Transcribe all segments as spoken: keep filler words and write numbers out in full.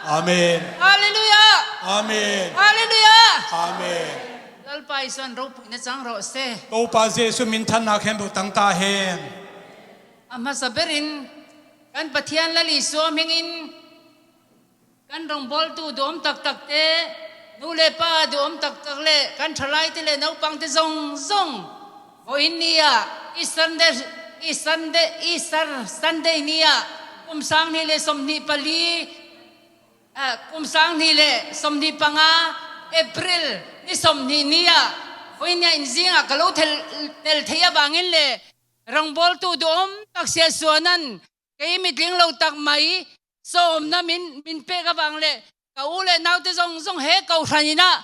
Amen. Halleluiah. Amen. Halleluiah. Amen. Lalpa Jesuh in ropuina cang rawh se. Topa Jesuh minthanna khempeuh tangta hen. A hmasa berin kan Pathian lal Jesuh hmingin kan rongbawltu duhom taktakte, nu le pa duhom taktak le kan thalaite le naupangte zongzong, vawiin ni-ah Easter Sunday, Easter Sunday, Easter Sunday ni-ah kum sang hnih le sawmhnih pali, ah, kum sang hnih le sawmhnih panga, April ni sawmhnih ni-ah, vawiin ni-ah in zingah ka lo tel, tel thei a vangin le rongbawltu duhom tak Sia Suan in kei mitling lo tak mai sawmna min, min pek a vang le ka u le naute zongzong he kohhran in ah,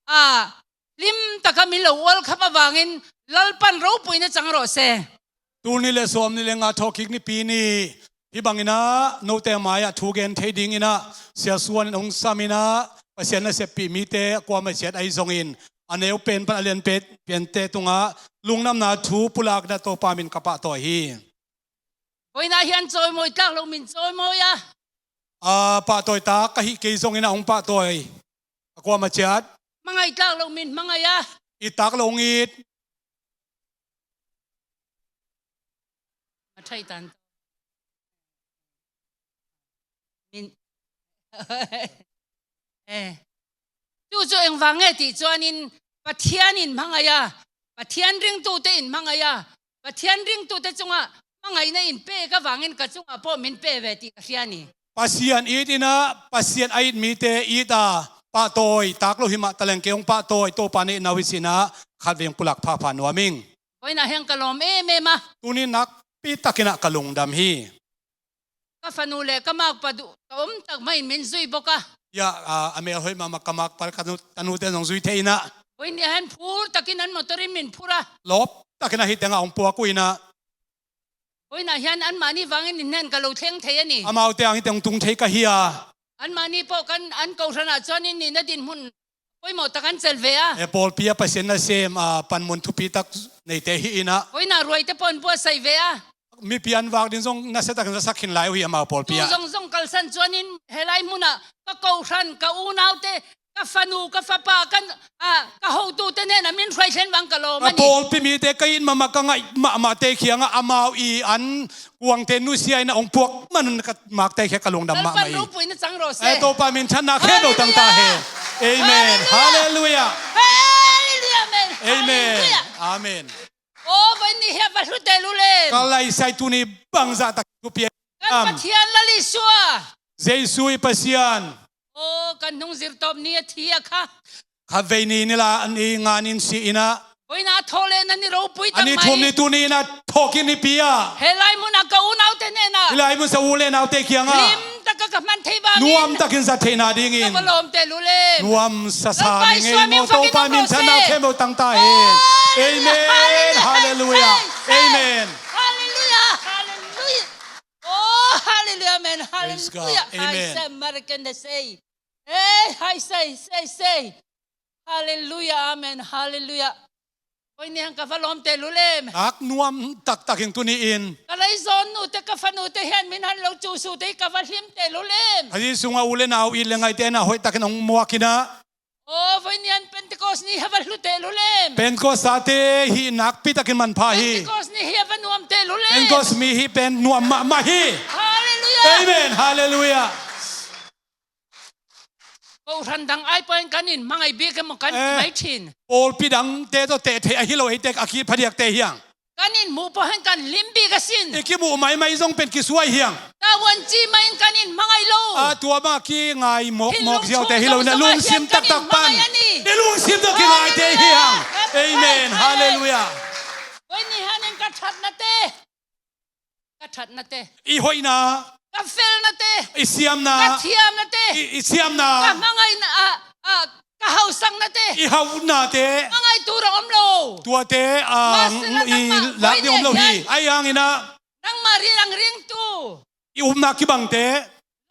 a, limtaka min lo ualkhap a vangin Lalpa in ropuina cang rawh se. Tul nih le sawmnih le nga thawhkik nipi ni, hih bangin ah note mai-ah thu gen thei dingin ah Sia Suan in hong sam in ah Pasian naseppih mite a kuamah ciat ahi zongin a neu pen pan a lian pet piante tungah lungdamna thu pulakna Topa min ka pahtawi hi. Vawiin ah hian cawimawi tlak lo min cawimawi a. A, pahtawi tak ka hih kei zongin ah hong pahtawi. A kuamah ciat. Hmangai tlak lo min hmangai a. It tak lo hong it. A thai tan. Min. Eh. Tu cu eng vang nge tih chuanin Pathian in hmangai a, Pathian ringtute in hmangai a, Pathian ringtute cungah hmangaihna in pek a vangin ka cungah pawh min pe ve tih ka hria ni. Pasian it in ah, Pasian a it mite it a, pahtawi tak lo hi mah taleng kei hong pahtawi, Topa neihna uh hi sin ah khatvei hong pulak phapha nuam ing. Vawiin ah hian ka lawm em em a. Tuni nakpi takin ah ka lungdam hi. Ka fanu le ka makpa duh, ka um tak mahin min zui bawk a. Ya, a, a mel hoih mahmah ka makpa, ka nu, ka nute zong zui thei in ah. Vawiin ni ah hian phur takin an motor in min phur a. Lawp takin ah hih tengah hong puak uh in ah. Vawiin ah hian anmahni vangin in hnen ka lo thleng thei a ni. Amaute ang hih teng tung thei ka hi a. Anmahni pawh kan, an kohhran ah chuan in nihna dinhmun pawimawh tak an chelh ve a. E, pawlpi a Pasian nasem, a, panmun thupi tak neite hi in ah. Vawiin ah ruaite pawh an buatsaih ve a. Mipi an vak ding zong nasa takin zasak khin lai uh hi amau pawlpi ah. Tu zong zong kalsan chuan in helai hmunah ka kohhran, ka unaute, ka fanu, ka fapa, kan, a, ka hotute hnenah min hruai thlen vang ka lawm a ni. A pawlpi mite ka it mahmah, ka ngaih mahmahte kiangah amau i an kuangte nusia in ah hong puak man un ka makte khia ka lungdam mahmah hi. Lalpan ropuina chang rawh se. E, Topa minthanna khempeuh tang ta hen. Amen. Halleluiah. Halleluiah. Amen. Amen. Halleluiah. Amen. Aw, vawiin ni hi a va hlu tel u le. Ka laisai tuni bangzah tak thupi a. Kan Pathian lal Isua. Jesu i Pasian. Aw, kan hnung zirtawp ni a thi a kha. Khatvei ni ni la, ni nga ni in si in ah. Vawiin a thawhlehna ni ropui tak mai. A ni thum ni tuni in ah thawhkik nipi ah. Helai hmunah ka unaute hnenah. Helai hmun sa u le naute kiangah. Hlim taka ka hman thei vangin. Nuam takin zat theihna dingin. Ka va lawm tel u le. Nuamsa sa ni ngei maw, Topa minthanna khempeuh tang ta hen. Amen. Halleluiah. Amen. Halleluiah. Halleluiah. Oh, halleluiah. Amen. Halleluiah. Amen. Hai se marken de sei. Eh, hai sei, sei, sei. Halleluiah. Amen. Halleluiah. Vawiin ni hian ka va lawm tel u le. Ak nuam taktak in tuni in. Ka laizawn nute, ka fanute hian min han lo chuhsuhte hi ka va hlim tel u le. Kha zi sungah u le nau it le ngaihte in ah hoih takin hong muak in ah. Aw, vawiin ni hian Pentecost ni hi a va hlu tel u le. Pentecost ate hi nakpi takin manpha hi. Pentecost ni hi a va nuam tel u le. Pentecost mi hi pen nuam mahmah hi. Halleluiah. Amen. Halleluiah. Kohhran dang ai pawhin kan in hmangai bik emaw kan ti mai ṭhin. Pawlpi dangte tawh teh theih a hi lo eite a kih phadiakte hiang. Kan in hmuh pawhin kan hlim bik a sin. I kimuh maimai zong pen kisuai hiang. Tavuan ci mai in kan in hmangai lo. A tua bang a kingai mawkmawk ziaute hi lo in ah lungsim taktak pan. I lungsim tawh kingaite hiang. Amen. Halleluiah. Vawiin ni hian in ka ṭhatnate. Ka ṭhatnate. I hoihna. Ka felnate. I siamna. Ka thiamnate. I, i siamna. Ka hmangaihna, a, a, ka hausaknate. I hauhnate. Hmangai tur a om lo. Tuate, a, i lak ding om lo hi. Ahi hangin ah. Nangmah ri ang ringtu. I upna kibangte.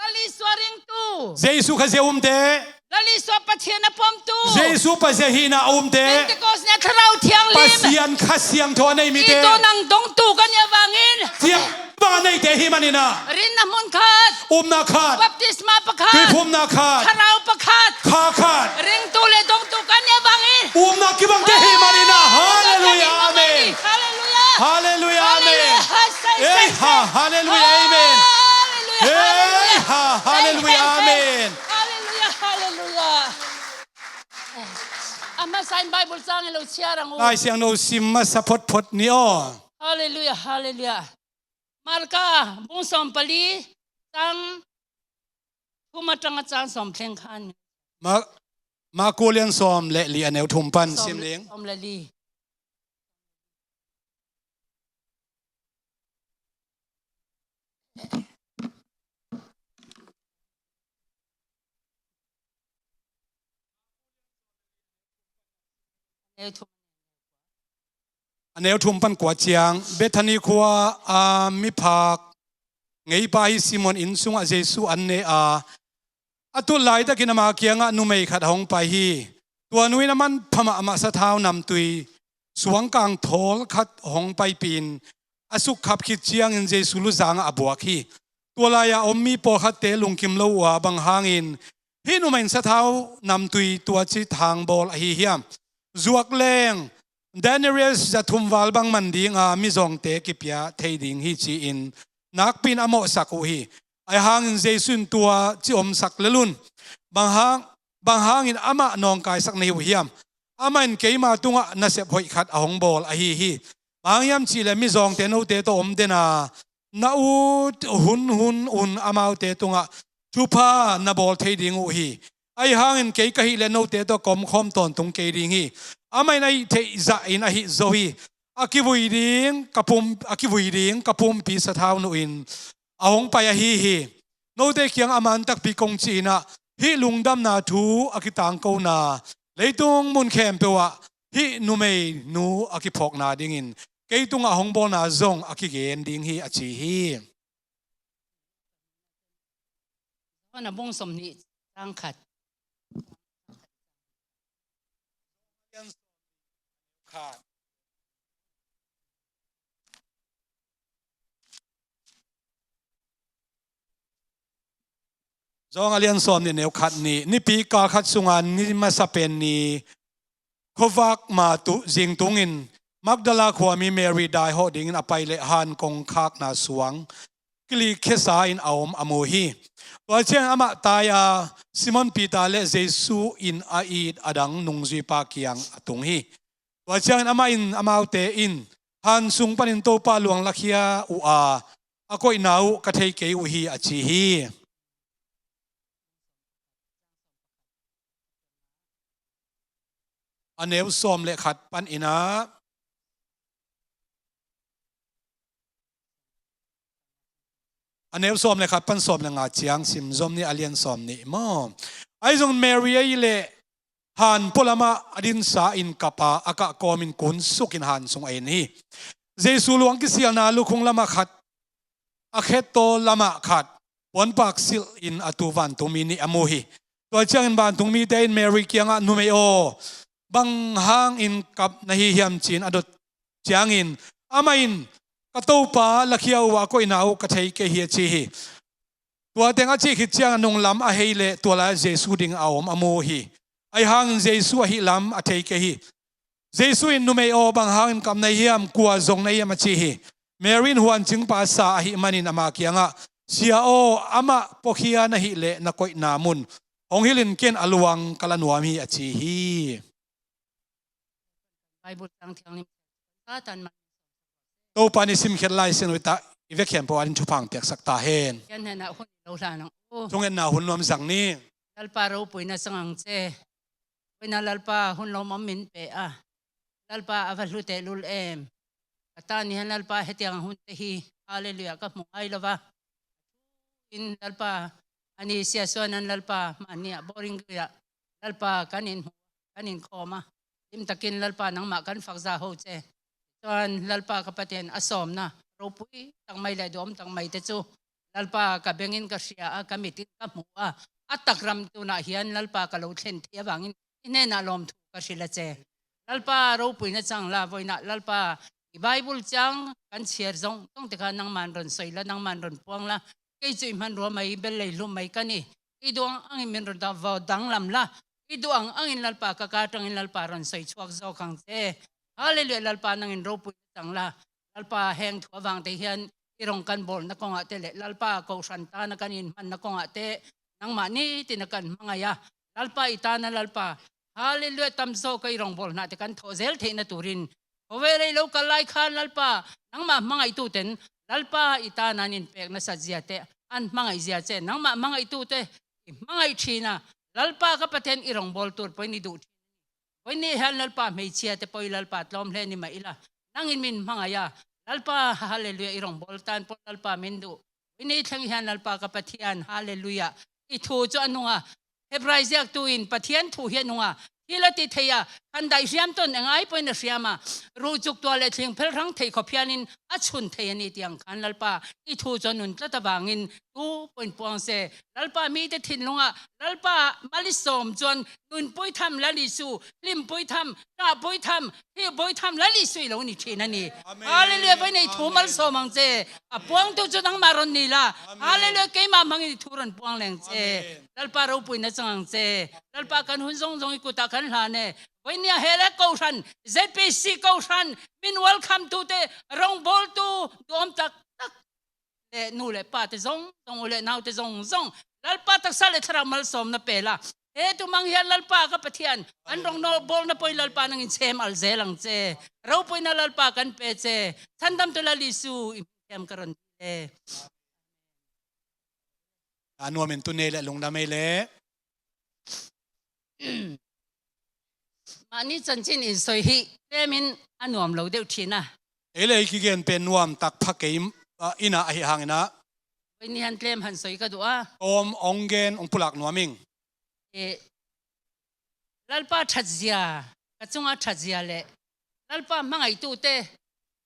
Lal Isua ringtu. Jesu Khazih a umte. Kal Isua Pathian a pomtu. Jesu Pasian hihna a umte. Pentecost ni a Thlarau Thianghlim. Pasian Kha Siangtho a nei mite. Ih tawh nang dongtu kan hi a vangin. Siang bang a neite hi maninah. Rinna mun khat. Upna khat. Baptisma pakhat. Tuiphumna khat. Thlarau pakhat. Kha khat. Ringtu le dongtu kan hi a vangin. Upna kibangte hi maninah. Halleluiah. Amen. Halleluiah. Halleluiah. Amen. Halleluiah. Ei ha. Halleluiah. Amen. Halleluiah. Ei ha. Halleluiah. Amen. Halleluiah. Halleluiah. A masa in Bible cang hi lo cia rang uh. Lai Siangtho sim masa photphot ni aw. Halleluiah. Halleluiah. Marka bung sawm pali, cang thum a tang a cang sawm thleng khan. Ma, Marku lian sawm le li a neu thum pan sim ling. Sawm le li. A neu thum pan kua ciang, Bethani khua a miphak ngeipa hi Simon inn sungah Jesu an ne a, a tut laitakin ama kiangah numei khat a hong pai hi. Tua nu in a manpha mahmah sathau namtui suangkang thawl khat hong paipihin a sukkhap khit ciangin Jesu luzangah a buak hi. Tua lai-a om mi pawlkhatte lungkim lo uh a, bang hangin hih numei in sathau namtui tua ci thangbawl ahi hiam? Zuak leng denarius za thum val bang man dinga mizawngte kipia thei ding hi, ci-in nakpi-in a mawhsak uh hi. Ahi hangin Jesu in tua ci omsak lel un. Bang hang, bang hangin amah nawngkaisak na hi uh hiam? Amah in keima tungah nasep hoih khat a hong bawl ahi hi. Bang hang hiam cihleh mizawngte note tawh om den a, na ut hunhun un amaute tungah thupha na bawl thei ding uh hi. Ahi hangin kei ka hih leh note tawh ka omkhawm tawntung kei ding hi. Amah in a hih theih zahin a hih zo hi. A kivui ding ka pum, a kivui ding ka pumpi sathau nuh in a hong pai ahi hi. Note kiangah a man takpi kong cih inah, hih lungdamna thu a kitangkona leitung mun khempeuh ah hih numeinu a kiphawkna dingin kei tungah a hong bawlna zong a kigen ding hi, a ci hi. Johan a bung sawmnih cang khat. Johan a lian sawmnih neu khat nih, nipi kal khat sunga ni masa pen ni khuavak ma tuh zingtungin Magdala khuami Mary daihawh dingin a pai leh han kongkhakna suang kilikhiasa in a om a mu hi. Tua ciangin amah tai a, Simon Peter le Jesu in a it a dang nungzuipa kiang a tung hi. Tua ciangin amah in amaute in, han sung panin Topa luang lakhia uh a, a koihna uh ka thei kei uh hi, a ci hi. A neu sawm le khat pan inah, a neu sawm le khat pan sawm le nga ciang sim zom ni, a lian sawmnih maw? Ahi zong Mary ahi leh han pualamah a dinsa in kap a, a kah kawmin kunsukin han sung a en hi. Jesu luang kisialna lukhung lamah khat, a khettaw lamah khat, puanpak silh in a tu vantungmi nih a mu hi. Tua ciangin vantungmite in Mary kiangah, numei aw, bang hangin kap na hi hiam, ci-in a dot ciangin, amah in, ka Topa lakhia uh a, a koihna uh ka thei kei hi, a ci hi. Tua teng a cih khit ciangin a nunglam a hei leh tua lai-ah Jesu ding a om a mu hi. Ahi hangin Jesu ahih lam a thei kei hi. Jesu in, numei aw, bang hangin kap na hi hiam, kua zong na hi hiam, a ci hi. Mary in huancingpa sa ahih manin ama kiangah, Sia aw, amah puakhia na hih leh na koihna mun hong hilhin, ken a luang ka la nuam hi, a ci hi. Bible cang thiang lim Satan ma. Topa in i simkhiat Lai Siangtho i vekhian pawh adingin thupha piaksak ta hen. Kian hena hun lo hlan ang. Thungetna hun nuam zang ni. Lalpa ropui na sang ang ce. Koina Lalpa hun lawm om min pe a. Lalpa a va hlu tehlul em. Ka ta ni han Lalpa hetiang hun te hi. Halleluiah ka hmu ngai lo va. In Lalpa ani sia suan an Lalpa mani a boring gria. Lalpa kan in hmu, kan in khawm a. Limtakin Lalpa nangmah kan fakza ho ce. Tuan Lalpa ka Pathian a sawmna. Ropui tangmai le dawm tangmai te cu. Lalpa ka bengin ka hria a, ka mitin ka hmu a. a takram tunah hian Lalpa ka lo thlen thei avangin i hnenah lawmthu ka hril a che. Lalpa ropui na chang la, vawiinah Lalpa i Bible ciang kan chhiar zawng zawng te kha nangman rawn sawi la, nangman rawn puang la, kei chu i hmanrua mai, bel lei hlum mai ka ni. I duh ang angin min rawn dang, va danglam la. I duh ang angin Lalpa ka kar aṭangin Lalpa rawn sawi chhuak zawk ang che. Hallelujah, Lalpa nangin ropui na chang la. Lalpa heng thu avang te hian i rawng kan bawlna kawngah te leh Lalpa kohhran tana kan inhmanna kawngah te nangmah nitina kan hmangaih a. Lalpa i tana Lalpa, hallelujah, tam zawka i rawngbawl hnah te kan thawh zel theihna turin khawvel ei lo kal lai khan Lalpa nangmah hmangaihtu ten Lalpa i tana an inpek nasat zia te, an hmangaih zia che nangmah hmangaihtu te i hmangaih ṭhin a. Lalpa ka Pathian, i rawngbawl tur pawhin i duh ṭhin. Vawiin ni hian Lalpa hmeichhia te pawh i Lalpa tlawm hle ni mah ila nangin min hmangaih a. Lalpa, hallelujah, i rawngbawl tan pawh Lalpa min duh. Vawiin ni thleng hian Lalpa ka Pathian, hallelujah, i thu chu a nung a. Hebrai ziaktu in Pathian thu hi a nung a, thil a ti thei a, khandaih hriam tawn eng ai pawhin a hriam a, ruhchuk tuah leh thling phel hrang thei khawp hianin a chhun thei a ni tih ang khan Lalpa i thu chu a nun tlat avangin tu pawhin puang se. Lalpa mite thinlungah Lalpa mal i sawm chuan nunpui tham Lal Isu, hlimpui tham, ṭahpui tham, thihpui tham Lal Isu i lo ni ṭhin a ni. Amen. Hallelujah, vawiin i thu mal sawm ang che. A puangtu chu nangmah rawn ni la. Amen. Hallelujah, keimah hmangin i thu rawn puang leng che. Amen. Lalpa ropuina chang ang che. Lalpa kan hun zawng zawng i kutah kan hlan e. Vawiin nia he le kohhran, Z P C kohhran, min welcome tu te, rawngbawltu duhawm tak tak leh nu leh pa te zawng zawng, u leh nau te zawng zawng, Lalpa taksa leh thlarau malsawmna pe la. He tumang hian Lalpa ka Pathian, an rawng nawh bawlna pawhin Lalpa nangin chhem al zel ang che. Ropuina Lalpa kan pe che. Chhandamtu Lal Isu i hming thiam ka rawn ti e. A nuam in tu nei leh lungdam ei leh. Mahni chanchin insawi hi tlemin a nuam lo deuh ṭhin a. Ei leh ei kigen pen nuam tak pha kei, ah, ina ahi hangin a. Vawiin ni han tlem han sawi ka duh a. Tawm awng gen awng pulak nuam ing. Eh, Lalpa ṭhatzia, ka chunga ṭhatzia leh Lalpa hmangaihtute,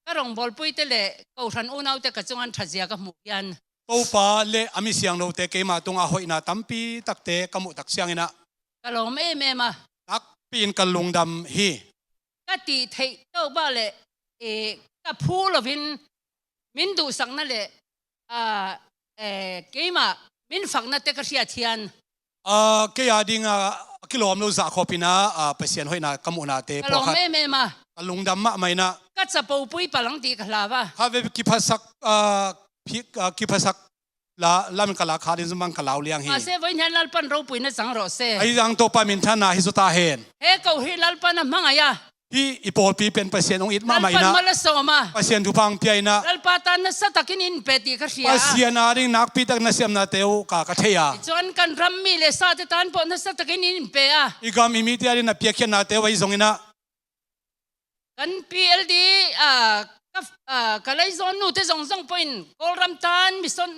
ka rawngbawlpuite leh kohhran unaute ka chunga an ṭhatzia ka hmuh hian. Topa leh a mi siangthote keimah tunga hoihna tampi takte ka muh tak chiangin a. Ka lawm em em a. Nakpiin ka lungdam hi. Ka tih theih tawh bak leh, eh, ka phu lovin min duhsakna leh, ah, eh, keimah min fakna te ka hriat hian. Ah, kei a dinga a kilawm lo zah khawpin a, ah, Pasian hoihna ka muhna te pawh kha ka lawm em em a. Ka lungdam mahmah in a. Ka chapopui palh ang tih ka hlau a. Kha ve kiphasak, ah, phi-, ah, kiphasak la, lam ka la kha ding zumang ka lau liang hi. Mahse, vawiin hian Lalpan ropuina chang rawh se. Ahi zong Topa minthanna hi zaw ta hen. He koh hi Lalpan a hmangaih a. Hi i pawlpi pen Pasian hong it mahmah in a. Lalpan mal a sawm a. Pasian thupha hong pia in a. Lalpa tan nasa takin in pe tih ka hria. Pasian a ding nakpi tak nasepna te uh ka, ka thei a. Chuan kan ram mi leh sa te tan pawh nasa takin in pe a. I gam i mite a ding na piakkhiatna te uh ahi zongin a. Kan P L D, ah, ka, ah, ka laizawn nu te zawng zawng pawhin Kawlram tan mission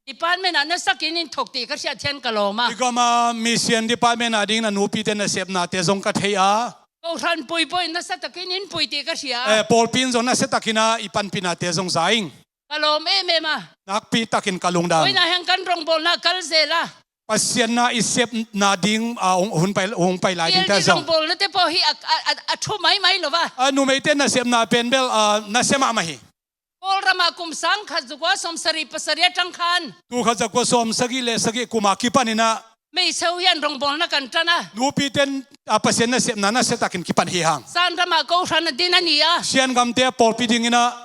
department ah nasa takin in thawk tih ka hriat hian ka lawm a. I gam a mission department a ding na nupi te nasepna te zong ka thei a. Kohhran pui pawhin nasa takin in pui tih ka hria. Eh, pawlpi in zong nasa takin a i panpihna te zong za ing. Ka lawm em em a. Nakpi takin ka lungdam. Vawiinah hian kan rawngbawlna kal zel a. Pasian na i sepna ding, ah, hong, hong pai, hong pai lai ding te zong. Rawngbawlna te pawh hi a, a, a, a thu mai mai lo va. A numeite nasepna pen bel, ah, nasia mahmah hi. Kawlramah kum sangkhat zakua sawmsarih pasarih aṭang khan. Tul khat zakua sawmsagih leh sagih kumah kipan in a. Meichhe hian rawngbawlna kan ṭan a. Nupi ten, ah, Pasian nasepna nasia takin kipan hi hang. San ramah kohhran a din a ni a. Sian gamte a pawlpi dingin a.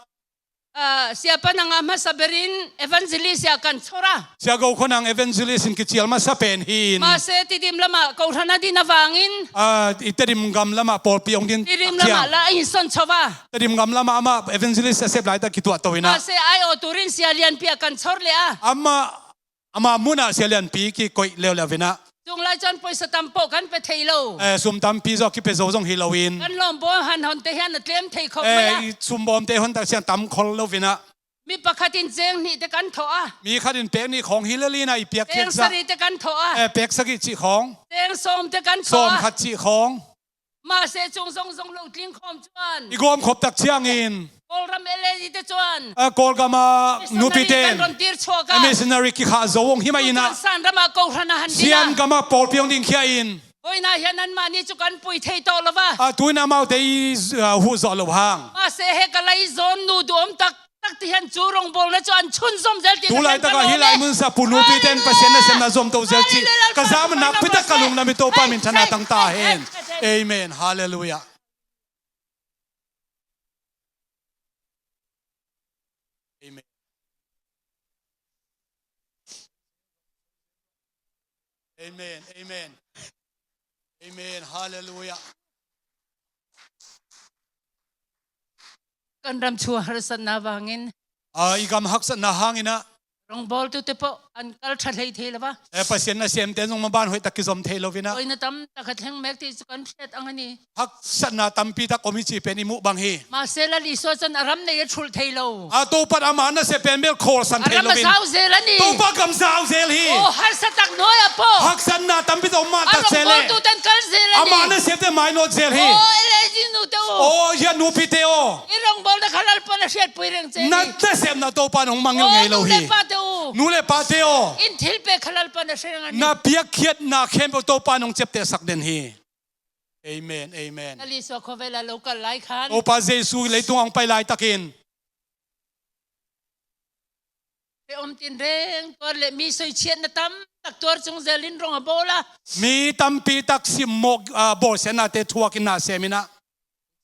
Ah, Siapa Nanga hmasa berin evangelist ah kan chhawr a. Sia Go Khua Nang evangelist in kichial hmasa pen hi in. Mahse, Tedim lamah kohhran a din avangin. Ah, i Tedim gam lamah pawlpi hong din. Tedim lamah la a insawn chho va. Tedim gam lamah amah evangelist a sep lai tak kituah to in a. Mahse, aiawh turin Sia Lianpi ah kan chhawr leh a. Amah Amah hmunah Sia Lianpi kikoih leuleu vinah. Chung lai chuan pawisa tam pawh kan pe thei lo. Eh, sum tampi zawk kipe zo zawng hi loin. Kan lawm bawl han hawn te hian a tlem thei khawp mai a. Eh, i sum bawm te hawn tak sian tam khol lo vinah. Mi pakhatin cheng hnih te kan thawh a. Mi khatin pek hnih khawng hi lelina i piak khiat zah. Cheng sarih te kan thawh a. Eh, pek sagih chih khawng. Cheng sawm te kan thawh a. Sawm khat chih khawng. Mahse, chung zong zong lo tling khawm chuan i gawm khop tak ciangin Kawlram L A te chuan, a, Kawlgama missionary nupite kan rawn tir chhuak a, a missionary kikhah zo hong hi mah ina, Tuan san rama kohran a han ding a, Sian gama pawlpi hong ding khia in, vawiina hian anmahni chu kan pui thei tawh lo va. A, tuin amaute i, a, huh zawh lo hang. Mahse, he ka laizawn nu duhawm tak tak te hian chu rawngbawlna chu an chhunzawm zel tih tu lai takah hi lai hmunah Pu nupite ten Pasian nasepna zawm to zel tih ka zam nakpi tak ka lunglam hi. Topa min thana tang ta hen. Amen. Hallelujah. Amen. Amen. Amen. Amen. Hallelujah. Kan ram chhua harsatna vangin, a, i gam haksatna hangin a, rawngbawltute pawh an kal ṭha hlei thei lo va. E, Pasian nasemte zong maban hoih tak kizawm thei lo ina, vawiina tam tak a thleng mek tih chu kan hriat ang a ni. Haksatna tampi tak awm hi chih pen i muh bang hi. Mahse, Lal Isua chuan a ram nei a ṭhulh thei lo. A, Topa ama nasep pen bel khawlsan thei lo in. A ram a zau zel a ni. Topa gam zau zel hi. Aw, harsa tak hnuaiah pawh haksatna tampi tak awm mah tak zel e. A rawngbawltuten kal zel a ni. Ama nasepte mainawt zel hi. Aw, L A G nute u. Aw, hia nupite aw. I rawngbawlna kha Lalpan a hriatpui reng che ni. Na nasepna Topa nong mangngilh ngei lo hi. Aw, nu leh pate u. Nu leh pate aw. In thilpek kha Lalpan a hre reng a ni. Na piakkhiatna khempeuh Topa nong ciaptehsak den hi. Amen, amen. Lal Isua khawvela lo kal lai khan, Topa Jesu leitung ang pai lai takin, pe awm tin reng tuar leh mi sawichhiatna tam tak tuar chung zelin rawng a bawl a. Mi tampi tak simmawh, a, bawlsiatnate thuakin na sem ina.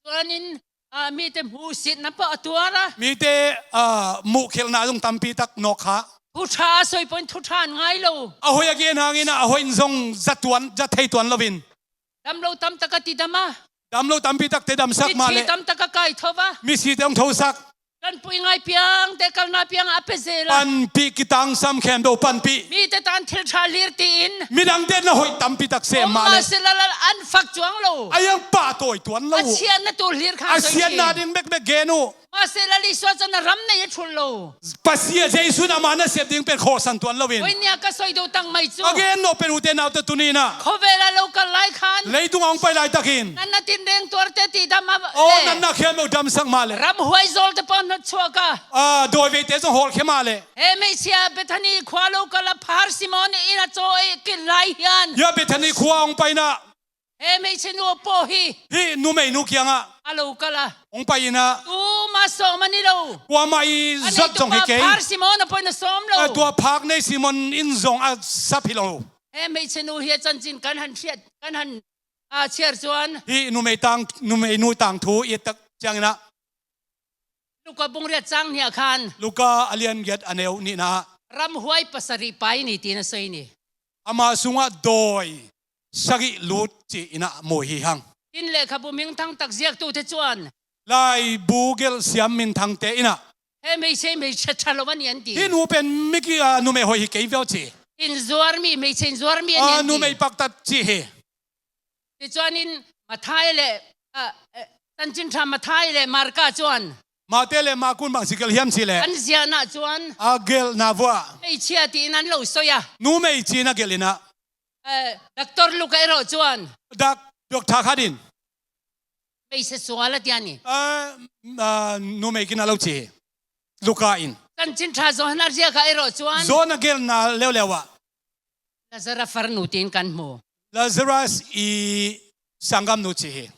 Chuanin, a, mite hmuhsitna pawh a tuar a. Mite, a, muhkhelhna zong tampi tak nawk kha. Thu ṭha a sawi pawhin thu ṭha an ngai lo. A hoih a gen hangin a hoih in zong za tuan, za thei tuan lovin. Damlo tam tak a tidam a. Damlo tampi takte damsak mah leh. Mitthi tam tak a kai tho va. Mithite hong thosak. Kan pui ngai piang te kalna piang a pe zel a. Panpih kitangsam khempeuh panpih. Mite tan thil ṭha hlir tiin. Midangte na hoih tampi tak sem mah leh. Awm mahse Lal an fak chuang lo. A iang pahtawi tuan lo. A chhiatna tur hlir kha sawi ṭhin. A siatna ding bekbek gen uh. Mahse Lal Isua chuan a ram nei a ṭhulh lo. Pasian Jesu'n ama nasep ding pen khawlsan tuan lovin. Vawiina ka sawi duh tak mai chu. A gen nawh pen ute naute tuni ina. Khawvela lo kal lai khan. Leitung ang pai lai takin. Natna tin reng tuarte tidam a. Aw, eh, natna khempeuh damsak mah leh. Ramhuai zawlte pawh hnawt chhuak a. A, dawiveite zong hawlkhia mah leh. He hmeichhia Bethany khua lo kal a, Parsimon ina chaw e kil lai hian. Hia Bethany khua hong pai ina. He hmeichhe nu pawh hi. Hih numeinu kiangah. A lo kal a. Hong pai ina. Tuma sawm a ni lo. Kuamah i zat zong hi kei. Parsimon a pawhin a sawm lo. A, tua phak nei Simon in zong a sap hi lo. He hmeichhe nu hi a chanchin kan han hriat, kan han, a, chhiar chuan. Hih numei tang, numeinu tangthu i et tak ciangin a. Luka bung riat chang hnihah khan. Luka a lian giat a neu nihna ah. Ramhuai pasarih pai ni tiin a sawi ni. Ama sungah dawi sagih lut cih ina mu hi hang. Tin lehkhabu minthang tak ziaktute chuan. Laibu gelh siam minthangte ina. He hmeichhe, hmeichhe ṭha lo a ni an ti. Hih nu pen miki, a, numei hoih hi kei viau ci. Inzuar mi, hmeichhe inzuar mi a ni an ti. A, numei paktat cih hi. Tichuanin Matthai leh, a, eh, Chanchin Ṭha Matthai leh Marka chuan. Mate leh Markun bang zigelh hiam cih leh. An ziahna chuan. A gelhna vuah. Hmeichhia tiin an lo sawi a. Numei ci-in a gelh ina. Eh, Doctor Luka erawh chuan. Dak, doctor khatin. Hmeichhe sual a ti a ni. A, a, numei kin a lo ci hi. Luka in. Chanchin Ṭha Johana ziaka erawh chuan. Johana gelhna leuleu ah. Lazara farnu tiin kan hmu. Lazarus i sanggamnu cih hi.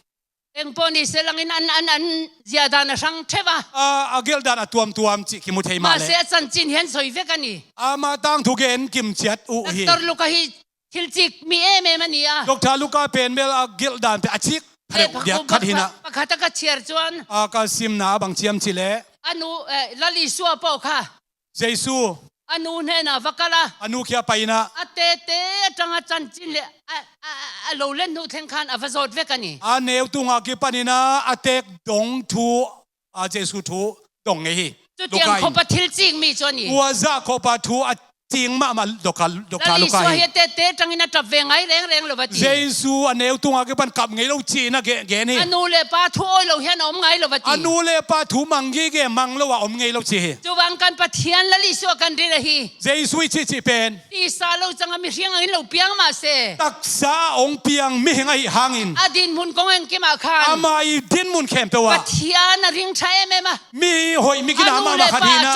Engpawh ni se langin an, an, an ziah dan a hrang theuh a. A, a gelh dan a tuamtuam cih kimu thei mah leh. Mahse a chanchin hian sawi vek a ni. Ama tangthu gen kimchiat uh hi. Doctor Luka hi thil chik mi em em a ni a. Doctor Luka pen bel a gelh dan pen a chik theuh diak khat hi na. Pakhat a ka chhiar chuan. A ka simna a bang chiam cih leh. A nu, eh, Lal Isua pawh kha. Jesu. A nu hnenah va kal a. A nu kia pai ina. A tete aṭanga chanchin leh a, a, a, a lo let hnu thleng khan a va zawt vek a ni. A neu tungah kipan ina a tek dawng thu, a Jesu thu dawng ngei hi. Chutiang khawpa thil chik mi chu a ni. Ua zah khawpa thu a cing mahmah, doka, doka luka hi. Lal Isua hi a tete tangin a tap ve ngai rengreng lo va ti. Jesu a neu tunga kipan kap ngei lo ci-in a gen hi. A nu le pa thu awi lo hi a om ngai lo va ti. A nu le pa thu mang gige mang lo a om ngei lo ci hi. Cuvang kan Pathian Lal Isua kan ril ahi. Jesu i cihcih pen tisa lo canga mihring angin lo piang mah se, taksa a hong piang mihing ahi hangin a dinmun kong en kimah khan ama i dinmun khempeuh ah Pathian a ring tha em em a. Mi hoih mi kina mahmah khat hi na.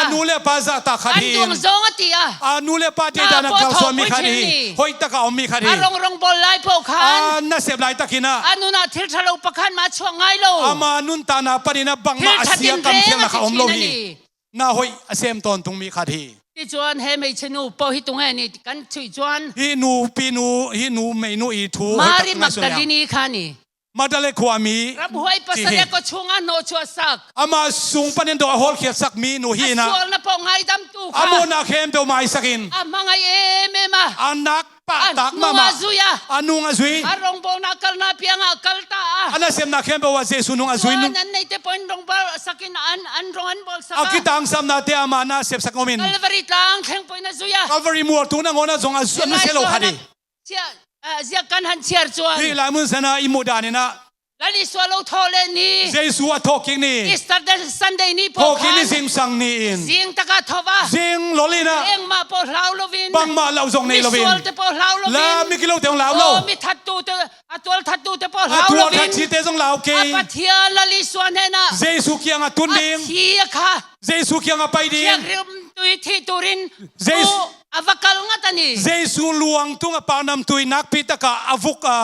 A nu le pa zahtak khat hi. An duang zong a ti a. A nu le pa deihdan a kalsuan mi khat hi. Hoih taka om mi khat hi. A rongrong bawl lai peuh khan a nasep laitakin a, a nunah thil tha lo pakhat mah a chuak ngai lo. Ama nuntakna panin a bangmah a sia kamkhialna kha om lo hi. Na hoih a sem tawntung mi khat hi. Tichuan he meichenu pawh hi tung e ni kan chuih chuan. Hih nu pinu, hih nu meinu i thu hoih tak Mari Magdalini kha ni. Magdalene khuami. Ramhuai pasal e ko chunga hnawh chuahsak. Ama sung panin dawh a hawlkhiatsak mi nu hi na. A sualna pawh ngaidamtu kha. A mawhna khempeuh maisakin. A hmangai em em a. A nak pahtak mahmah. A nung a zui a. A nung a zui. A rongbawlna kalna piangah a kal ta a. A nasepna khempeuh ah Jesu nung a zui. Chuan an neite pawhin rongbawlsakin an, an rong an bawlsak a. A kitangsapnate ama na sepsak ngawmin. Calvary tlang thleng pawhin a zui a. Calvary mual tun a ngawn a zong a zui, a nusia lo khat hi. Ziak, ah, ziak kan han chiar chuan. Hih lai mun sana i muh danin ah. Lal Isua lo thawh leh ni. Jesu a thawhkik ni. Easter Sunday ni pawh khan. Thawhkik ni zingsang ni-in. Zing taka tho va. Zing lolin ah. Engmah pawh hlau lovin. Bangmah lauh zong nei lovin. Misualte pawh hlau lovin. La mi kilote hong lau lo. Aw, mi thattute, a tual thattute pawh hlau lovin. A tual that chite zong lau kei. A Pathian Lal Isua hnenah. Jesu kiangah tun ding. A thi a kha. Jesu kiangah pai ding. Thianghlim tui thih turin. Jesu. Thu a va kal ngat a ni. Jesu luang tungah paknamtui nakpi takah a vuk a,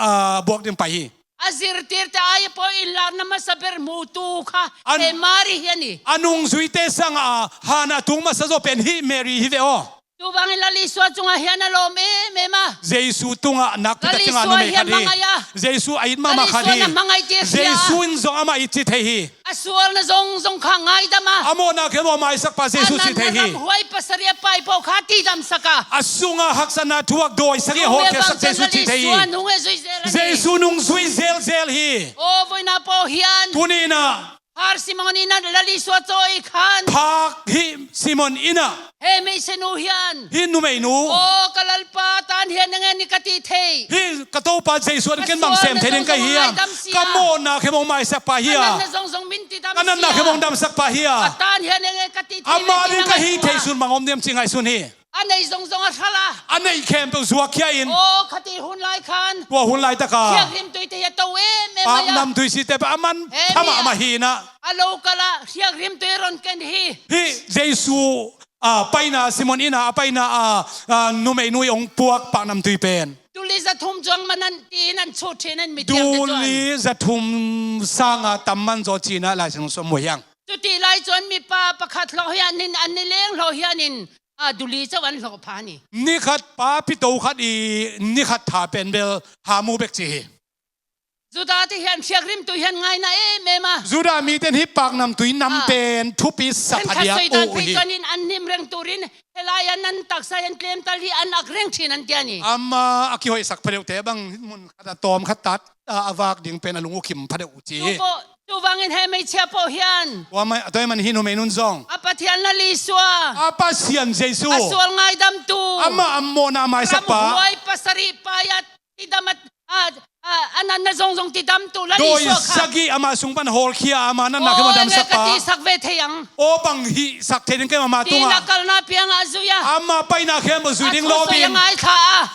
a buak ding pai hi. A zirtirte ai pawh inlakna masa ber hmutu kha he Mari hi a ni. A nungzuite sangah a han a tung masa zaw pen hih Mary hi ve aw. Tuvangin Lal Isua cungah hian a lawm em em a. Jesu tungah nakpi tak ciangah numei khat hi. Lal Isua hian hmangai a. Jesu a it mahmah khat hi. Lal Isua na hmangai tir hi a. Jesu in zong amah it ci thei hi. A sualna zongzong kha ngaidam a. A mawhna khempeuh a maisak pa Jesu cih thei hi. A natna ramhuai pasarih a pai pawh kha tidamsak a. A sunga haksatna thuak dawisak i hawlkhiatsak Jesu cih thei hi. Jesu nungzui zelzel hi. Aw, vawiina pawh hian. Tuni inah. Har Simon inah Lal Isua chawi khan. Phak hi Simon inah. He hmeichhe nu hian. Hi numeinu. Aw, ka Lalpa, tan hian eng nge ni ka tih theih. Hi ka Topa Jesu in ken bang sem thei ding ka hi hiam? Ka mawhna khempeuh hong maisak pa hi a. A natna zongzong min tidam sia. Ka natna khempeuh hong damsak pa hi a. Ka tan hian eng nge ka tih theih. Ama ding ka hih theih sun bang om diam cih ngaihsun hi. A neih zongzong a hralh a. A neih khempeuh zuakkhia in. Aw, khatih hun lai khan. Tua hun laitakah. Thianghlim tuite hi a to em em mai a. Paknamtui site pawh a man pha mahmah hi inah. A lo kal a thianghlim tui rawn ken hi. Hi Jesu a, paina Simon inah a paina a, a, numeinu i hong puak paknamtui pen. Tuli zathum chuang man an tiin an chhut ṭhin an mithiamte chuan. Tuli zathum sanga tam man zaw cinah Lai Siangtho sawm mu hiang. Chutih lai chuan mipa pakhat hlawh hianin an ni leng hlawh hianin, a, tuli chauh an hlawh pha a ni. Ni khat pa pito khat i ni khat tha pen bel ha mu bek ci hi. Juda te hian thianghlim tui hian ngaina em em a. Juda miten hi paknamtui nam pen thupi sa phadiak uh hi. An khat sawi dan phei chuanin an hnim reng turin helai an, an taksa hian tlem tal hi an ak reng ṭhin an ti a ni. Ama a kihoihsak phadeuhte bang mun khat a tawm khat tat a, a vak ding pen a lung ukhim phadeuh uh ci hi. Tu pawh, tuvangin he hmeichhia pawh hian. Tua mai, tua man hi numeinu zong. A Pathian Lal Isua. A Pasian Jesu. A sual ngaidamtu. Amah a mawhna maisak pa. Ramhuai pasarih paia tidam a, a, a, a natna zongzong tidamtu Lal Isua kha. Dawi sagih ama sung pan hawlkhia ama natna khempeuh damsak pa. Aw, eng nge ka tihsak ve thei ang. Aw, bang hihsak thei ding ka hi hiam ama tungah. Tiin a kalna piangah a zui a. Ama paina khempeuh zui ding lawpin. A thusawi a ngaithla a.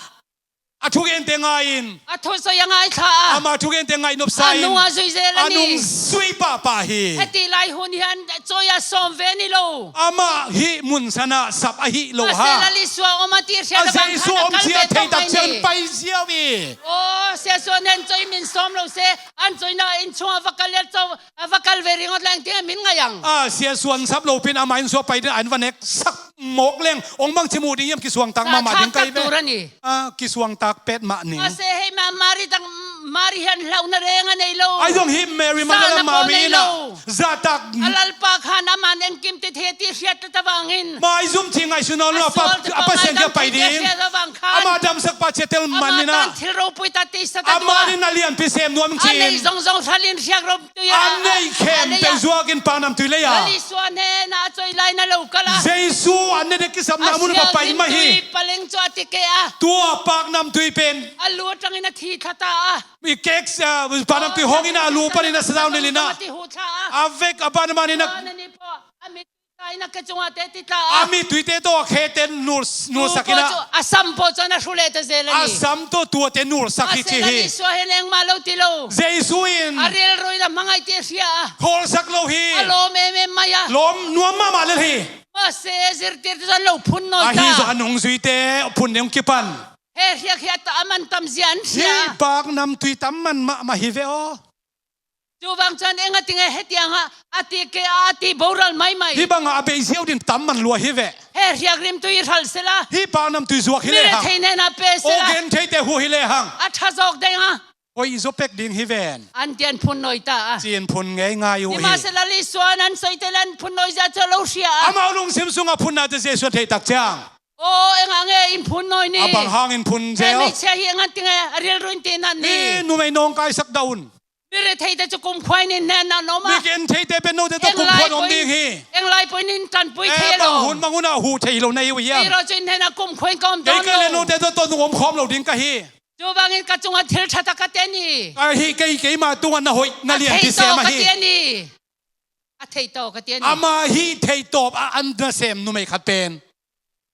A thugente ngaiin. A thusawi a ngaithla a. Ama thugente ngaih nopsa in. A nung a zui zel a ni. A nung zui pahpah hi. Hetih lai hun hian chawi a sawm ve ni lo. Amah hih mun sanah sap ahi lo ha. Mahse Lal Isua awm a tih hriat avang khan a kal ve tawh mai ni. A Jesu awm ciat thei tak ciang pai ziau hi. Aw, Sia Suan nen chawi min sawm lo se, an chawina in chungah va kal leh chaw, a va kal ve ringawt leng tiang min ngaih ang. A Sia Suan sap lo pin ama in suah pai ding an va nek sak mawk leng, hong bangci muh ding hiam, kisuangtak mahmah ding ka hi ve. Sa thak tak tur a ni. A, kisuangtak pet mah ning. Mahse hei mah Mari dang Mari hian hlauhna reng a nei lo. Ahi zong hi Mary mangala Mari in a zahtak a Lalpa khan aman engkim ti thei ti hriat ta vangin maizum ci ngaihsun nawn lo a pa, a Pasian kia pai ding. Ama damsak pa ciatel man in a thil ropui ta ti sa ta ama in a lianpi sem nuam cin a nei zong zong hral in hriak ropui a nei khem peuh zuak in paknamtui lei a Lali suan he na a coi lai na lo kal a Jesu an ne dek kisapna mun a pai mai hi. Paleng cu a ti ke a tua paknamtui pen a lu atangin a thi thla ta a. I kek, ah, panam tui hong in a lu panin a sadau nilin a a vek a ban manin a a mittuite tawh a khete nulsak in a a sam pawh cun a hru leh ta zel a ni. A sam tawh tuate nulsak hi ci hi. Jesu in a rilru in a hmangaih ti a hria a khawlsak lo hi. A lawm em em mai a lawm nuam mahmah lel hi. Mahse zirtirte cun lo phun nawi ta. Ahi zong a nungzuite phun ding kipan. He hriak hi a ta a man tam zia an hria. Hi paknamtui tam man mahmah hi ve aw. Cuvang cun eng a ti nge hetiang ah a ti ke a ti boral maimai. Hi bangah a bei ziau din tam man lua hi ve. He hriak rimtui i hralh sela. Hi paknamtui zuak hi lehang. Thei hnenah pe sela. Aw gen theite hu hi lehang. A ṭha zawk deng a. Hoi i zaw pek ding hi ven. An tian phun nawi ta a. Cin phun ngei ngai uh hi. Nimahsela Lali suan an soite le an phun nawi zia cu lo hria a. Amau lungsim sungah phun nate Jesuh a theih tak ciang. Aw engah nge in phun nawi ni. A bang hangin phun zel. He meichia hi engah ti nge a rilru in ti nan ni. Hi numei nawngkaisak dah un. Mi retheite cu kumkhua in in hnenah an om a. Mi ken theite pen note tawh kumkhua in om ding hi. Eng lai pawh in in ṭanpui thei lo. Bang hun bang hunah huh thei lo na hi uh hiam. Hi rawh cu in hnenah kumkhua in ka om tawn lo. Kei ka le note tawh tawh nung om khawm lo ding ka hi. Cuvangin ka cungah thil ṭha tak ka ti a ni. Ka hi kei keimah tungah na hoih na lianpi sem ahi. A thei tawh ka ti a ni. A thei tawh ka ti a ni. Amah hi thei tawp a an nasem numei khat pen.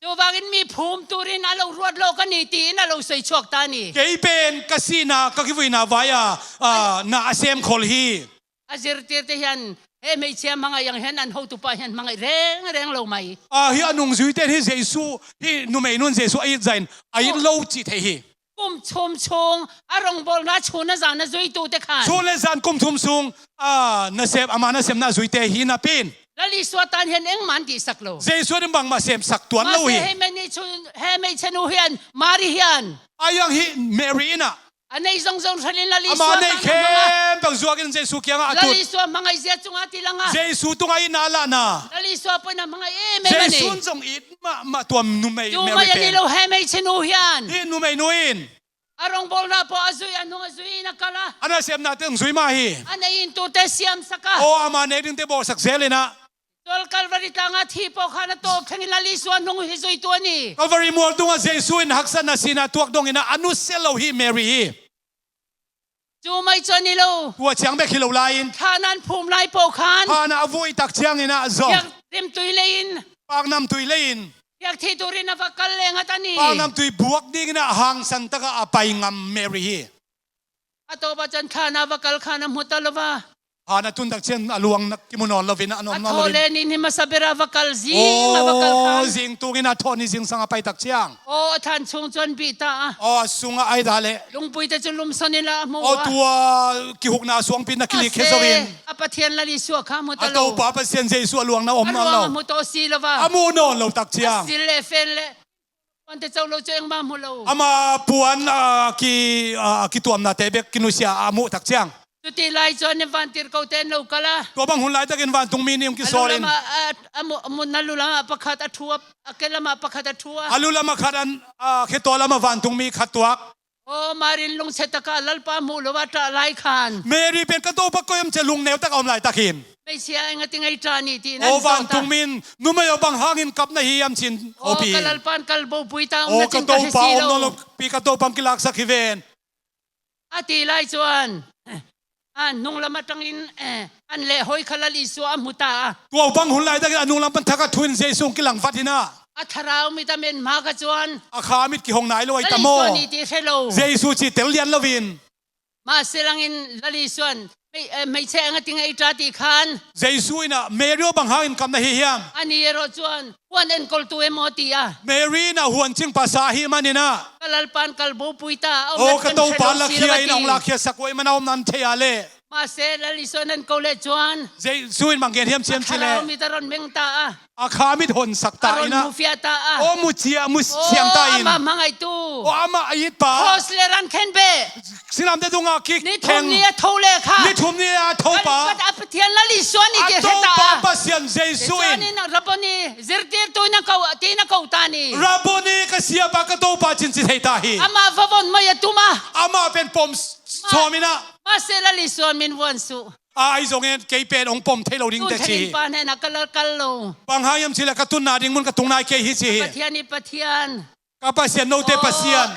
Cuvangin mi phum turin a lo ruat lawk a ni tiin a lo soi chuak ta ni. Kei pen ka sihna ka kivuina vai a, a, na a sem khol hi. A zirtirte hian he hmeichhia hmangaih ang hian an hotupa hian hmangaih rengreng lo mai. A hi a nungzuite hi Jesuh hi numei nun Jesuh a it zain a it lo cih theih hi. Kum chhum chung a rawngbawlna chhun a zan a zuitute khan. Chhun le zan kum chhum sung a nasep ama nasemna a zuite hi napi in. Lal Isua tan hian engmah an tihsak lo. Jesuh in bangmah semsak tuan lo hi. Mahse hei mani chhun he hmeichhe nu hian Mari hian. A iang hi Mary in a. A nei zawngzawng hralin Lal Isua tangah a hmang a. Ama nei khempeuh zuakin Jesuh kiangah a tut. Lal Isua hmangaih zia chungah a tilang a. Jesuh tungah itna a lahna. Lal Isua pawhin a hmangaih em em a ni. Jesuh in zong it mahmah tua numei Mary pen. Tumai a ni lo he hmeichhe nu hian. Hi numei nu in. A rawngbawlna pawh a zui a hnung a zui in a kal a. A nasepnate zong zui mah hi. A nei in tute siamsak a. Aw ama nek dingte bawlsak zel in a. Tual Kalvari tlangah thi pawh khan a tawp thlengin Lal Isua hnung hi zuitu a ni. Kalvari mual tungah Jesuh in haksatna sihna tuak dongin a nusia lo hi Mary hi. Cumai cu a ni lo. Tua ciang bek hi lo lai-in. Thlahna an phum lai pawh khan. Thlahna a vuai tak ciangin a zawh. Biak rimtui leiin. Paknamtui leiin. Biak thei turin a va kal lengah ta ni. Paknamtui buak dingin a hangsan takah a pai ngam Mary hi. A tawpah cun thlahna va kal khan a hmu ta lo va. Thlahna tun tak ciang a luang na kimu nawn lovin a nuam nawn lovin. A thaw le nin hi masa bera va kal zing a va kal khan. Aw, zing tungin a thaw ni zingsang a pai tak ciang. Aw, a thlan chung cun bih ta a. Aw, a sungah ai dah leh. Lungpuite cu lumson in la a hmu a. Aw, tua kihukna suangpi na kilik khia zo in. A Pathian Lal Isua kha a hmu ta lo. A Topa Pasian Jesuh a luang na om nawn lo. A luang a hmu tawh si lo va. A hmu nawn lo tak ciang. A sil le fen le. Puante co lo cu engmah hmu lo. Ama puan a ki, a kituamnate bek kinusia a muh tak ciang. Cuti lai chuan in vantirhkohte an lo kal a. Tua bang hun laitakin vantungmi nih hong kisawlin. A lu lamah, a, a mu-, a mutna lu lamah pakhat a thu a, a ke lamah pakhat a thu a. A lu lamah khat an, a, khetaw lamah vantungmi khat tuak. Aw, Mari in lungchhe takah Lalpa hmuh lo a ṭah lai khan. Mary pen ka Topa koi om cia lungneu takah om laitakin. Hmeichhia engati ngei ṭah ni tiin an zawt a. Aw vantungmi in numei aw bang hangin kap na hi hiam cin. Aw pi. Aw ka Lalpa an kal bopui ta, aw ka Topa om nawn lo pi, ka Topa hong kilaksak hi ven. A ti lai chuan, a hnung lam aṭangin, eh, an leh hawi kha Lal Isua a hmu ta a. Tua bang hun laitakin a hnung lam pan thak a thuin Jesuh hong kilang vat in a. A thlarau mit a men hma kha chuan. A kha mit kihong nai lo ai ta maw. Lal Isua ni tih hre lo. Jesuh cih tel lian lovin. Mahse langin Lal Isuan, hmei-, eh, hmeichhe engati ngei ṭah tih khan. Jesuh in a, Mary aw bang hangin kap na hi hiam? A ni erawh chuan, huan enkawltu emaw ti a. Mary in a huan chingpa sa hi manin a. Ka Lalpa an kal bopui ta, a awmna ṭhen hre lo si lo a ti. Aw, ka Topa lakhia in a hong lakhia sak uai man a awmna an thei a le. Mahse, Lal Isuan an ko le cuan. Jesu in bang gen hiam ciam cih le. A kha mit a ron meng ta a. A kha mit honsak ta in a. A ron mufiah ta a. Aw, muciah, musiang ta in. Aw, ama hmangaitu. Aw, ama a itpa. Cross le ran khen beh. Sinamte tungah kik theng. Ni thum ni a tho le kha. Ni thum ni a tho pa. Kan Pat a Pathian Lal Isuan i ti heta. A Topa Pasian Jesu in. Isuan in Rabboni, zirtirtu na ko, ti na ko ta ni. Rabboni, ka siapa, ka Topa cin ci thei ta hi. Ama vavon mai a tuma. Ama pen pom sawm in a. Mahse Lal Isuan min vuan suh. A, ahi zongin kei pen hong pom thei lo ding teh ci hi. Tun thenin pa hnenah ka la kal lo. Bang hang hiam cih le ka tunna ding mun ka tung nai kei hi ci hi. Pathian i Pathian. Ka Pasian, note Pasian.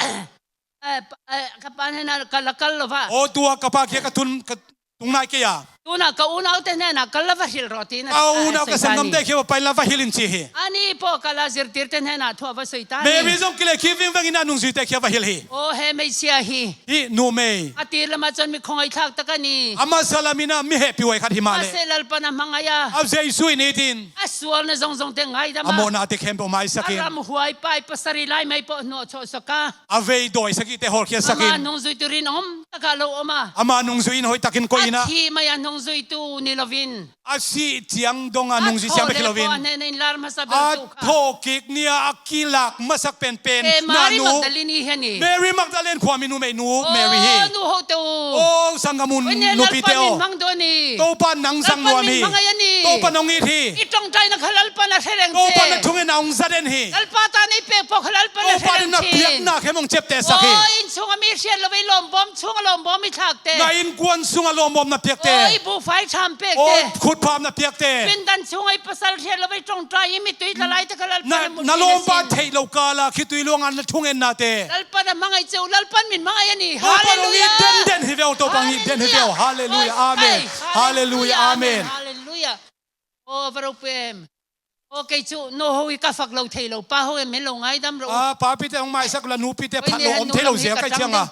Eh, pa, eh, ka pa hnenah ka la kal lo va. Aw, tua ka pa kia ka tun, ka tung nai kei a. Tuna ka unaute hnenah ka la va hilh rawh tina. A unau ka sanggamte kia va pai la va hilh in ci hi. Ani pawh ka la zirtirte hnenah thu a va soi ta ni. Mary zong kileh khi vingveng in a nungzuite kia va hilh hi. Aw, he mei sia hi. Hi numei. A tir lamah cun mi khawngaih thlak tak a ni. A masa lam in a mi hehpih huai khat hi mah leh. Mahse Lalpan a hmangaih a. A Jesu in it in. A sualna zongzongte ngaidam a. A mawhnate khempeuh maisak in. A ramhuai pai pasari lai mai pawh hnuah thawhsak a. A vei dawi sagihte hawlkhiatsak in. Ama nungzuitu rin om takah lo om a. Ama nungzui in hoihtakin koih in a. A thih mai a nungzuitu ni loin. A sih ciang dong a nungzui siam bek hi loin. A thawhkik ni a a kilak masak penpen. Mary Magdalene i hi a ni. Mary Magdalene khuami numei nu Mary hi. Aw, nu hote uh. Aw, sanggam u nupite aw. Topa nang zang nuam hi. Topa nong it hi. I ṭawngṭaina kha Lalpan a hre reng ce. Topa na thungetna hong za den hi. Lalpa ta na i pek pawh kha Lalpan a hre reng cin. Topa na piakna khem hong ciaptehsak hi. Aw, inn chunga mi hriat lo vei lawmbawm chunga lawmbawm i thlakte. Na innkuan sunga lawmbawm na piakte. Aw, i buhfai ṭham pekte. Aw, khutpham na piakte. Pindan chunga i pasal hriat lo vei ṭawngṭai i mittui tla laite kha Lalpan a mut na lawmpa theih lo kala khitui luanga na thungetnate. Lalpan a hmangaih ceu, Lalpan min hmangaih a ni. Halleluiah. Topa hong it denden hi veu, Topa hong it den hi veu. Halleluiah. Amen. Halleluiah. Amen. Halleluiah. Aw, va ropui em. Aw, kei cu nu ho hi ka fak lo thei lo, pa ho em men lo ngaidam rawh. A, papite hong maisak la nupite phat lo om thei lo zia kai cianga.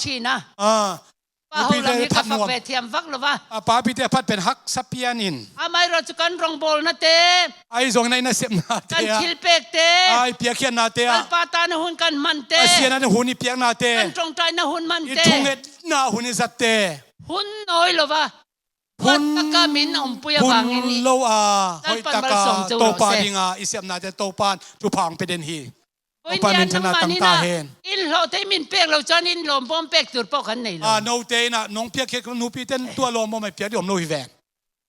Pa ho lam hi ka fak ve thiam vak lo va. A, papite phat pen haksa pian in. Amah i rawh cu kan rongbawlnate. Ahi zongin a i nasepnate. Kan thilpekte. A, i piakkhiatnate. Lalpa ta na hun kan mante. Pasian a na hun i piaknate. Kan ṭawngṭaina hun mante. I thungetna hun i zatte. Hun nawi lo va. Hun lo a, hoih taka Topa dinga i sepnate Topan thupha hong pia den hi. Topa minthanna tang ta hen. Inn hlawhte i min pek lo cun inn lawmbawm pek tur pawh kan nei lo. A, note in a nong piakkhiat nupite in tua lawmbawm a piak dih om lo hi ven.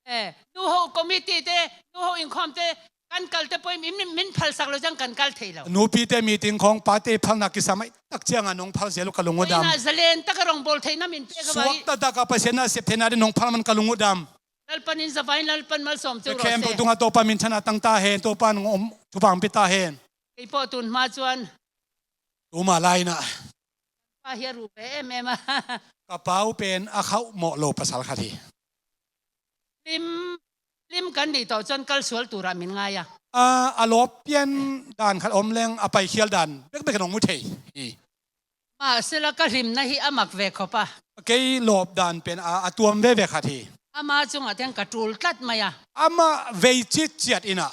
Eh, nu ho committee te, nu ho innkhawmte, kan kalte pawh in min, min phalsak lo ciang kan kal thei lo. Nupite meeting khawng pate phalna kisam ahih tak cianga nong phal zel uh ka lung uh dam. Ina zalen taka rongbawl theihna min pek a vai. Suak taktak a Pasian na sep theihna ding nong phal man ka lung uh dam. Lalpan in zavai in Lalpan malsawm ceu rawh se. Khempeuh tungah Topa minthanna tang ta hen, Topa nong om thupha hong pia ta hen. Kei pawh tun hma cuan. Tuma lai inah. Pa hi a ru ve em em a. Ka pau pen a khauh mawh lo pasal khat hi. Lim, lim kan nih tawh cun kal sual turah min ngai a. A, a lawp pian dan khat om leng a paikhial dan bekbek in hong mu thei hi. Mahsela ka hlimna hi a mak ve khop a. Kei lawp dan pen a, a tuam veve khat hi. Ama cungah tiang ka ṭul tlat mai a. Amah vei citciat inah.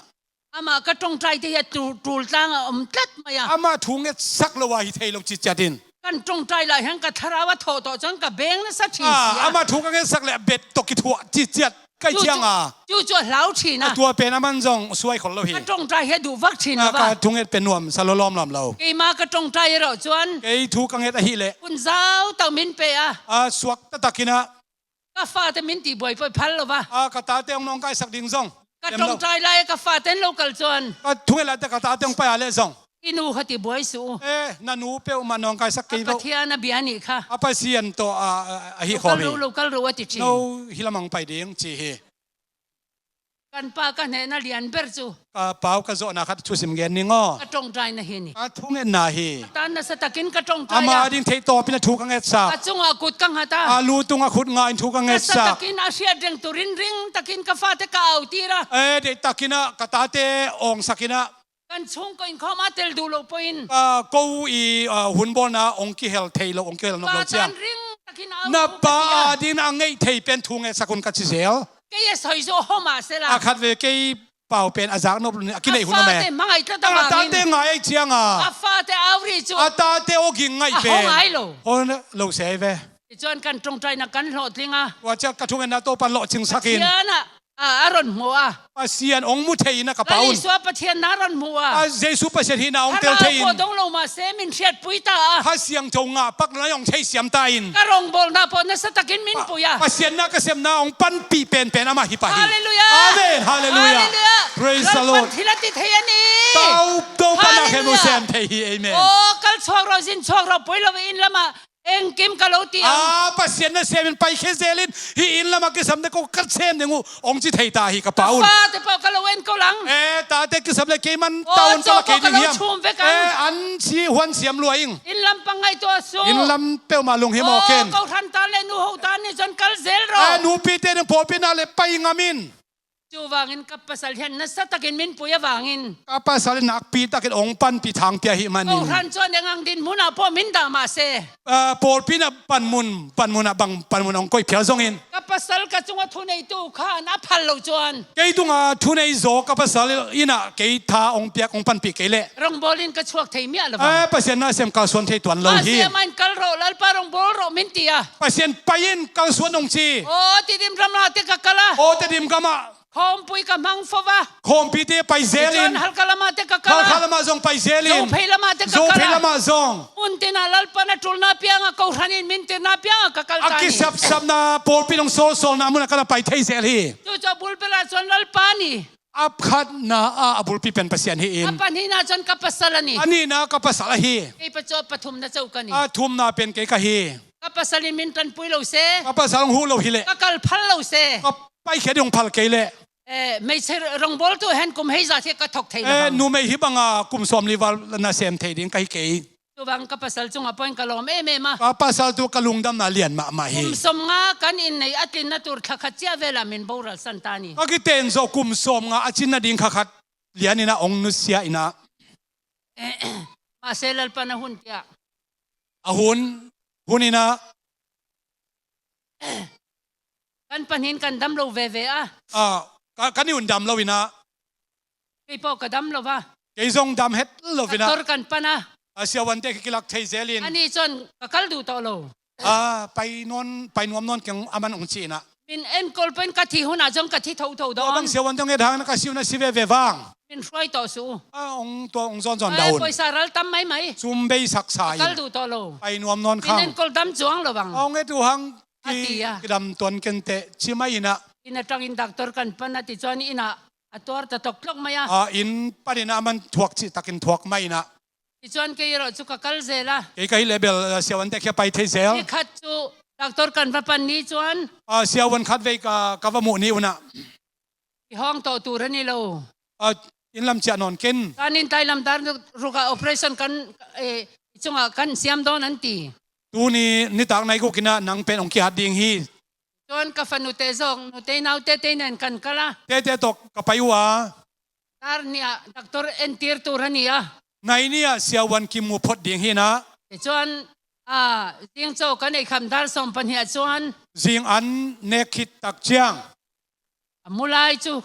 Amah ka ṭawngṭaite hi a ṭul, ṭul tlangah om tlat mai a. Amah thu ngetsak lo a hi thei lo citciat in. Kan ṭawngṭai lai hiang ka thlarau a thawh tawh cun ka beng nasa ṭhin si a. Amah thu ka ngetsak le a bet tawh kithuah citciat kai cianga. Cu, cu, cu, cu a hlau ṭhin a. A tua pen a man zong suai khol lo hi. Ka ṭawngṭai hi a duh vak ṭhin lo va. Ka thu nget pen nuam sa lo lawmlawm lo. Keima ka ṭawngṭai rawh cuan. Kei thu ka nget ahih leh. Hun zau tak min pe a. A suak taktak inah. Ka fate min ti buai pawh i phal lo va. A, ka tate hong nawngkaisak ding zong. Ka ṭawngṭai lai ka fate in lo kal cuan. Ka thunget lai te ka tate hong pai a leh zong. I nu kha ti buai suh. Eh, na nu peuhmah nawngkaisak kei vo. A Pathian a bia nih kha. A Pasian tawh a, a, a hi khawm hi. Lo kal ro, lo kal ro a ti ṭhin. No hi lamang pai ding ci hi. Kan pa ka hnehna lian ber cu. Ka pau ka zawhna khat thusim gen ning aw. Ka ṭawngṭaina hi ni. Ka thungetna hi. Ka tan nasa takin ka ṭawngṭai a. Ama ding theih tawpin a thu ka ngetsak. A cungah kut ka nghat a. A lu tungah khut nga in thu ka ngetsak. Nasa takin a hriat dengtu ringring takin ka fate ka autir a. Eh, deih takinah ka tate awngsak inah. Kan chungkua innkhawm a tel duh loh pawhin. Ka ko i, ah, hun bawlna hong kihel thei lo, hong kihel nop lo ciang. Pa tan ring takin a au. Na pa a ding a ngeih thei pen thu ngetsak un ka ci zel. Kei a soi zawh hawmah sela. A khat ve kei pau pen a zak nop lo nih a kinei hun a me. A fate hmangaih tlat a tate ngai ai cianga. A fate auri cu. A tate aw ging ngaih pen. A hawm ai lo. Hawm lo se ai ve. Cuan kan ṭawngṭaina kan hlawhtling a. Tua ciang ka thungetna Topan lawhcingsak in. Pathian ah, a, a ron hmu a. Pasian hong mu thei in a ka Pa un. Lal Isua Pathian na ron hmu a. A, Jesu Pasian hihna hong tel thei in. Thana pawh dong lo mah se min hriatpui ta a. Kha Siangtho ngah pak lo in hong theisiam ta in. Ka rongbawlna pawh nasatakin min pui a. Pasian na ka sepna hong panpih penpen amah hi pah hi. Halleluiah. Amen. Halleluiah. Halleluiah. Praise the Lord. Lalpan thil a ti thei a ni. Tau, Topan na khem uh sem thei hi. Amen. Aw, kal chuak rawh, zin chuak rawh, pui lo in lamah Engkim ka lo ti ang. A, Pasian nasem in paikhia zel in, hih inn lamah kisam dek ko ka sem ding uh, hong ci thei ta hi ka Pa un. Ka fate pawh ka lo en ko lang. E, tate kisam le kei man tawn ka la kei ding hiam? E, an si huan siam lua ing. Inn lam pang ngaihtuah sung. Inn lam peuhmah lunghimawh ken. Kohhran ta le nu ho ta ni zon kal zel rawh. E, nupite ding pawlpi na le pai ngam in. Cu vangin ka pasal hian nasatakin min pui a vangin. Ka pasal in nakpi takin hong panpih thangpia hi manin. Kohhran cuan engang dinhmun ah pawh min dah mah se. A, pawlpi na panmun, panmun ah bang panmun hong koih phial zongin. Ka pasal ka cungah thuneitu khan a phal lo cuan. Kei tungah thunei zaw ka pasal in ah kei tha hong piak hong panpih kei leh. Rongbawlin ka chuak thei miah lo vang. A, Pasian nasem kalsuan thei tuan lo hi. Mahse amah in kal rawh, Lalpa rongbawlrawh min ti a. Pasian pai in kalsuan hong ci. Aw, Tedim ram ah te ka kal a. Aw, Tedim gam ah. Khawmpui ka hmang fo va. Khawmpite pai zel in. Cuan Halkha lamah te ka kal a. Halkha lamah zong pai zel in. Zophei lamah te ka kal a. Zophei lamah zong. Mun tin ah Lalpan a tulna piang a, kohhran in mintirna piang a ka kal ta ni. A kisapsapna pawlpi dong sawlsawlna mun ah ka la pai thei zel hi. Cucu a bulpi ah cuan Lalpa ni. A khatna ah a bulpi pen Pasian hi in. A pahnihna cuan ka pasal a ni. A nihna ka pasal ahi. Kei pa cu a pathumna co ka ni. A thumna pen kei ka hi. Ka pasal in min ṭanpui lo se. Ka pasal hong huh lo hi leh. Ka kal phal lo se. Ka paikhiat ding hong phal kei leh. Eh, meithal rongbawltu hen kum hei zat hi ka thok thei lo. Eh, numei hi banga kum sawmli val nasem thei ding ka hi kei. Tuvang ka pasal cungah pawhin ka lawm em em a. Ka pasal tu ka lungdamna lian mahmah hi. Kum sawmnga kan inn nei a tlinna tur thla khat ciah velah min boral san ta ni. Ka kiten zawh kum sawmnga a cin nading kha khat lian in ah hong nusia in ah. Mahse Lalpan a hun tiah. A hun, hun in ah. Kan pahnih in kan dam lo veve a. Ah, ka, kan i hun dam lo in ah. Kei pawh ka dam lo va. Kei zong dam het lo in ah. Doctor kan pan a. A siavuante khi kilak thei zel in. Ani cuan ka kal duh tawh lo. A, pai nawn, pai nuam nawn keng aman hong ci in ah. Min enkol pawhin ka thi hunah zong ka thi thotho dawn. Tua bang siavuan zong et hang in ah ka si un a si veve vang. Min hruai tawh suh. A, hong tua hong zawnzawn dah un. Poisa ral tam maimai. Sum beisak sa in. Ka kal duh tawh lo. Pai nuam nawn khang. Min enkol dam cuang lo vang. A, hong et uh hang. A ti a. Kidam tuan kenteh ci mai in ah. Inn a tangin doctor kan pan a ti cuan inn ah a tuar ta tawk tlawk mai a. A, inn pan in ah aman thuak cih takin thuak mai in ah. Ti cuan kei erawh cu ka kal zel a. Kei ka hih leh bel, a, siavuante khi a pai thei zel. Ni khat cu doctor kan va pan ni cuan. A, siavuan khat vei ka, ka va muh ni un ah. I hawng tawh tur a ni lo. A, inn lam ciah nawn ken. Tanin tailam dar rukah operation kan, eh, i cungah kan siam dawn an ti. Tuni nitak nai guk in ah nang pen hong kihat ding hi. Cuan ka fanute zawk nute naute tei nen kan kal a. Tete tawh ka pai uh a. Dar nih ah doctor entir tur a ni a. Nai ni ah siavuan kimu phot ding hi in ah. Ti cuan, a, zing caw kan ei kham dar sawm pahnih ah cuan. Zing an nek khit tak ciang. A mu lai cu.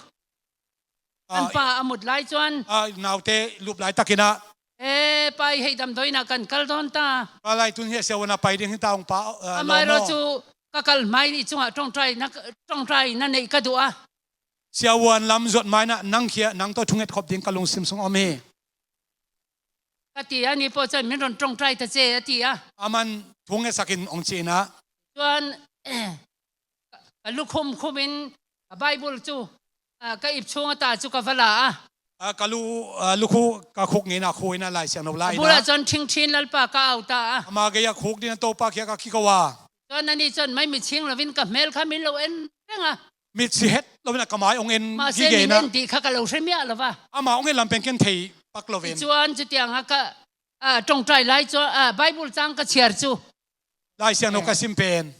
Kan pa a mut lai cuan. A, naute lup laitak in ah. E, pa i hei damdawi in ah kan kal dawn ta. Pa lai tun hi a siavuan a pai ding hi ta hong pa, a, amah erawh cu ka kal hmai nih cungah ṭawngṭaina, ṭawngṭaina neih ka duh a. Siavuan lam zuat mai in ah nang khi ah nang tawh thunget khop ding ka lungsim sung om hi. Ka ti a, ni pawh cuan min ron ṭawngṭai ta ce a ti a. Aman thungetsak in hong ci in ah. Cuan, ka lu khumkhum in ka Bible cu, a, ka ip chunga ta cu ka va la a. A, ka lu, a, lukhu ka khuk ngeina khu in ah Lai Siangtho la in ah. A bulah cuan ṭhingṭhin Lalpa ka au ta a. Ama gei ah khuk ding ah Topa khi ah ka kiko a. Cuan ani cuan mai mit ching loin ka hmel kha min lo en reng a. Mit si het loin ah ka mai hong en gige in ah. Mahse min en dih kha ka lo hre miah lo va. Ama hong en lam pen ken thei pak loin. Cuan cu tiang ah ka, a, ṭawngṭai lai cuan, a, Bible cang ka chiar cu. Lai Siangtho ka sim pen.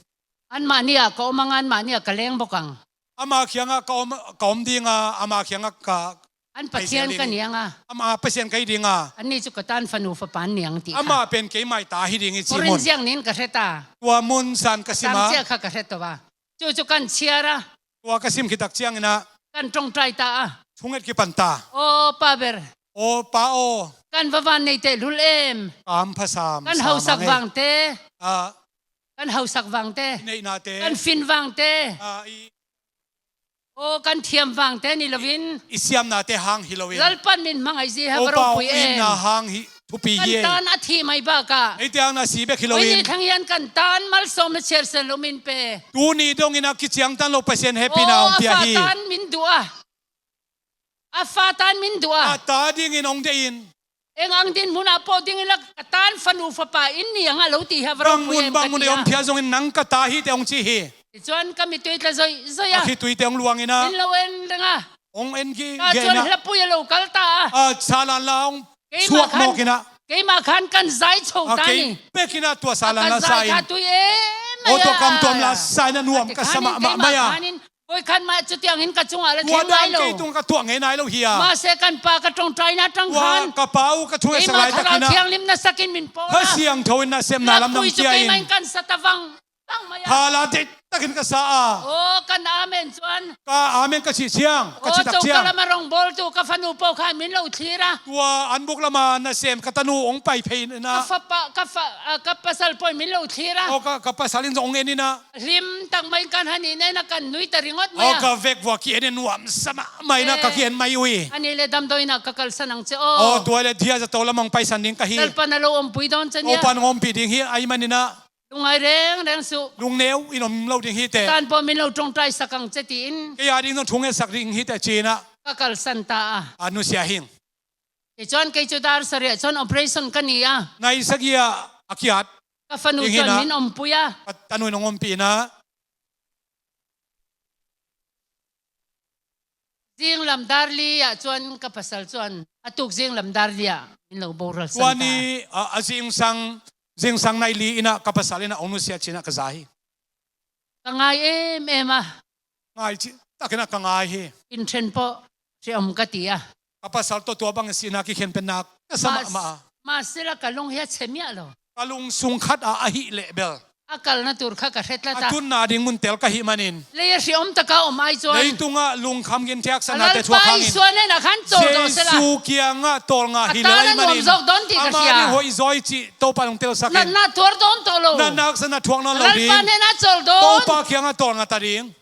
Anmah nih ah ka om ang a, anmah nih ah ka leng bok ang. Ama kiangah ka om, ka om ding a, ama kiangah ka. An Pathian ka niang a. Ama Pasian ka hi ding a. Anni cu ka tan fanu fapa an niang ti kha. Ama pen keimah ta hi ding hi ci mun. Korin ziang nin ka hre ta. Tua mun san ka sim a. Tangcia kha ka hre to a. Cucu kan chiar a. Tua ka sim khit tak ciangin ah. Kan ṭawngṭai ta a. Thunget kipan ta. Aw pa ber. Aw pa aw. Kan va van neite lul em. Kam phasam. Kan hausak vangte. A, Kan hausak vangte, i neihnate, kan fin vangte, a, i, aw, kan thiam vangte ni loin, i siamnate hang hi loin, Lalpan min hmangaih zi hi a, Topa, va ropui in. Hong itna hang hi, thupi hi. Kan tan a thih mai bakah, eite hang na si bek hi loin, tuni thlang hian kan tan malsawmna chiarsan lo min pe. Tuni dongin a kiciangtan lo Pasian hehpihna hong pia hi. Aw, a fa tan min duh a. A fa tan min duh a. A ta dingin hong deih in. Eng ang dinhmunah pawh dingin la ka tan fanu fapa in ni ang a lo ti hi a, va ropui em ka ti a. Bang mun, bang mun ei hong phial zongin nang ka ta hi teh hong ci hi. Tichuan ka mittui tla zoih zoih a. A khituite hong luangin a. Min lo en reng a. Hong en gige in a. Tah chuan hlapui a lo kal ta a. A, salan la hong chhuak mawk in a. Keimah khan kan zai chho ta ni. A, kei bekin a tua salan la sa in. Kan zai ta tui em mai a. Aw, tua kam tuam la sa in a nuam ka sa mahmah mai a. Kei khan in, koi khan mah chutiangin ka chungah la thleng ngai lo. Tua dan kei tungah ka tuah ngei nai lo hi a. Mahse, kan pa ka ṭawngṭaina aṭang khan, tua ka pa u ka thu ngetsak laitak in a, keimah Thlarau Thianghlim nasakin min pawl a. Kha Siangtho in nasepna lam nang pia in. Hlapui chu keimah in kan sa ta vang vang mai a. Tha la deihtakin ka sa a. Aw, kan amen chuan. Ka amen ka chih chiang, ka chih tak chiang. Aw, choka lama rawngbawltu ka fanu pawh khan min lo thlir a. Tua an buk lama nasem ka tanu hong pai phei in a. Ka fapa, ka fa, a, ka pasal pawhin min lo thlir a. Aw, ka, ka pasal in zong hong en in a. Hlim tak mai kan ha nih nena kan nui ta ringawt mai a. Aw, ka vek vua ki en in nuamsa mahmah in a, ka ki en mai ui. A nih leh damdawiinah ka kalsan ang che aw. Aw, tua leh dia zato lamah hong paisan ding ka hi. Lalpan a lo awmpui dawn che nia. Topan hong awmpih ding hi ahih manin a. Lungngai rengreng suh. Lungneu in om lo ding hi teh. Tan pawh min lo ṭawngṭaisak ang che tiin. Kei a ding zong thu ngetsak ding hi teh ci-in a. Ka kalsan ta a. A nusia hing. Tichuan kei chu dar sarih ah chuan operation ka ni a. Nai sagih ah a kiat. Ka fanu chuan min awmpui a. Ka tanu in hong awmpih in a. Zinglam dar li ah chuan ka pasal chuan a tuk zinglam dar li ah min lo boral san ta. Tua ni, a, a zingsang, zingsang nai li in a ka pasal in a hong nusia chin a ka za hi. Ka ngai em em a. Ngai cih takin a ka ngai hi. Inṭhen pawh hreawm ka ti a. Ka pasal tawh tua bang a sihna kikhen pen nak ka sa mahmah a. Mahse la ka lung hi a chhe miah lo. Ka lung sung khat ah ahih leh bel. A kalna tur kha ka hre tlat a. A tunna ding mun tel ka hih manin. Lei a hreawm taka awm ai chuan. Leitungah lungkham gin thiaksanate thuak hangin. Lalpa Isua hnenah khan chawl tawh sela. Jesu kiangah tawlnga hi lel ahih manin. Ka tan a nuam zawk dawn tih ka hria. Ama ding hoih zaw i cih Topa in hong telsak in. Natna tuar dawn tawh lo. Natna sa na thuak nawn lo ding. Lalpa hnenah chawl dawn. Topa kiangah tawlnga ta ding.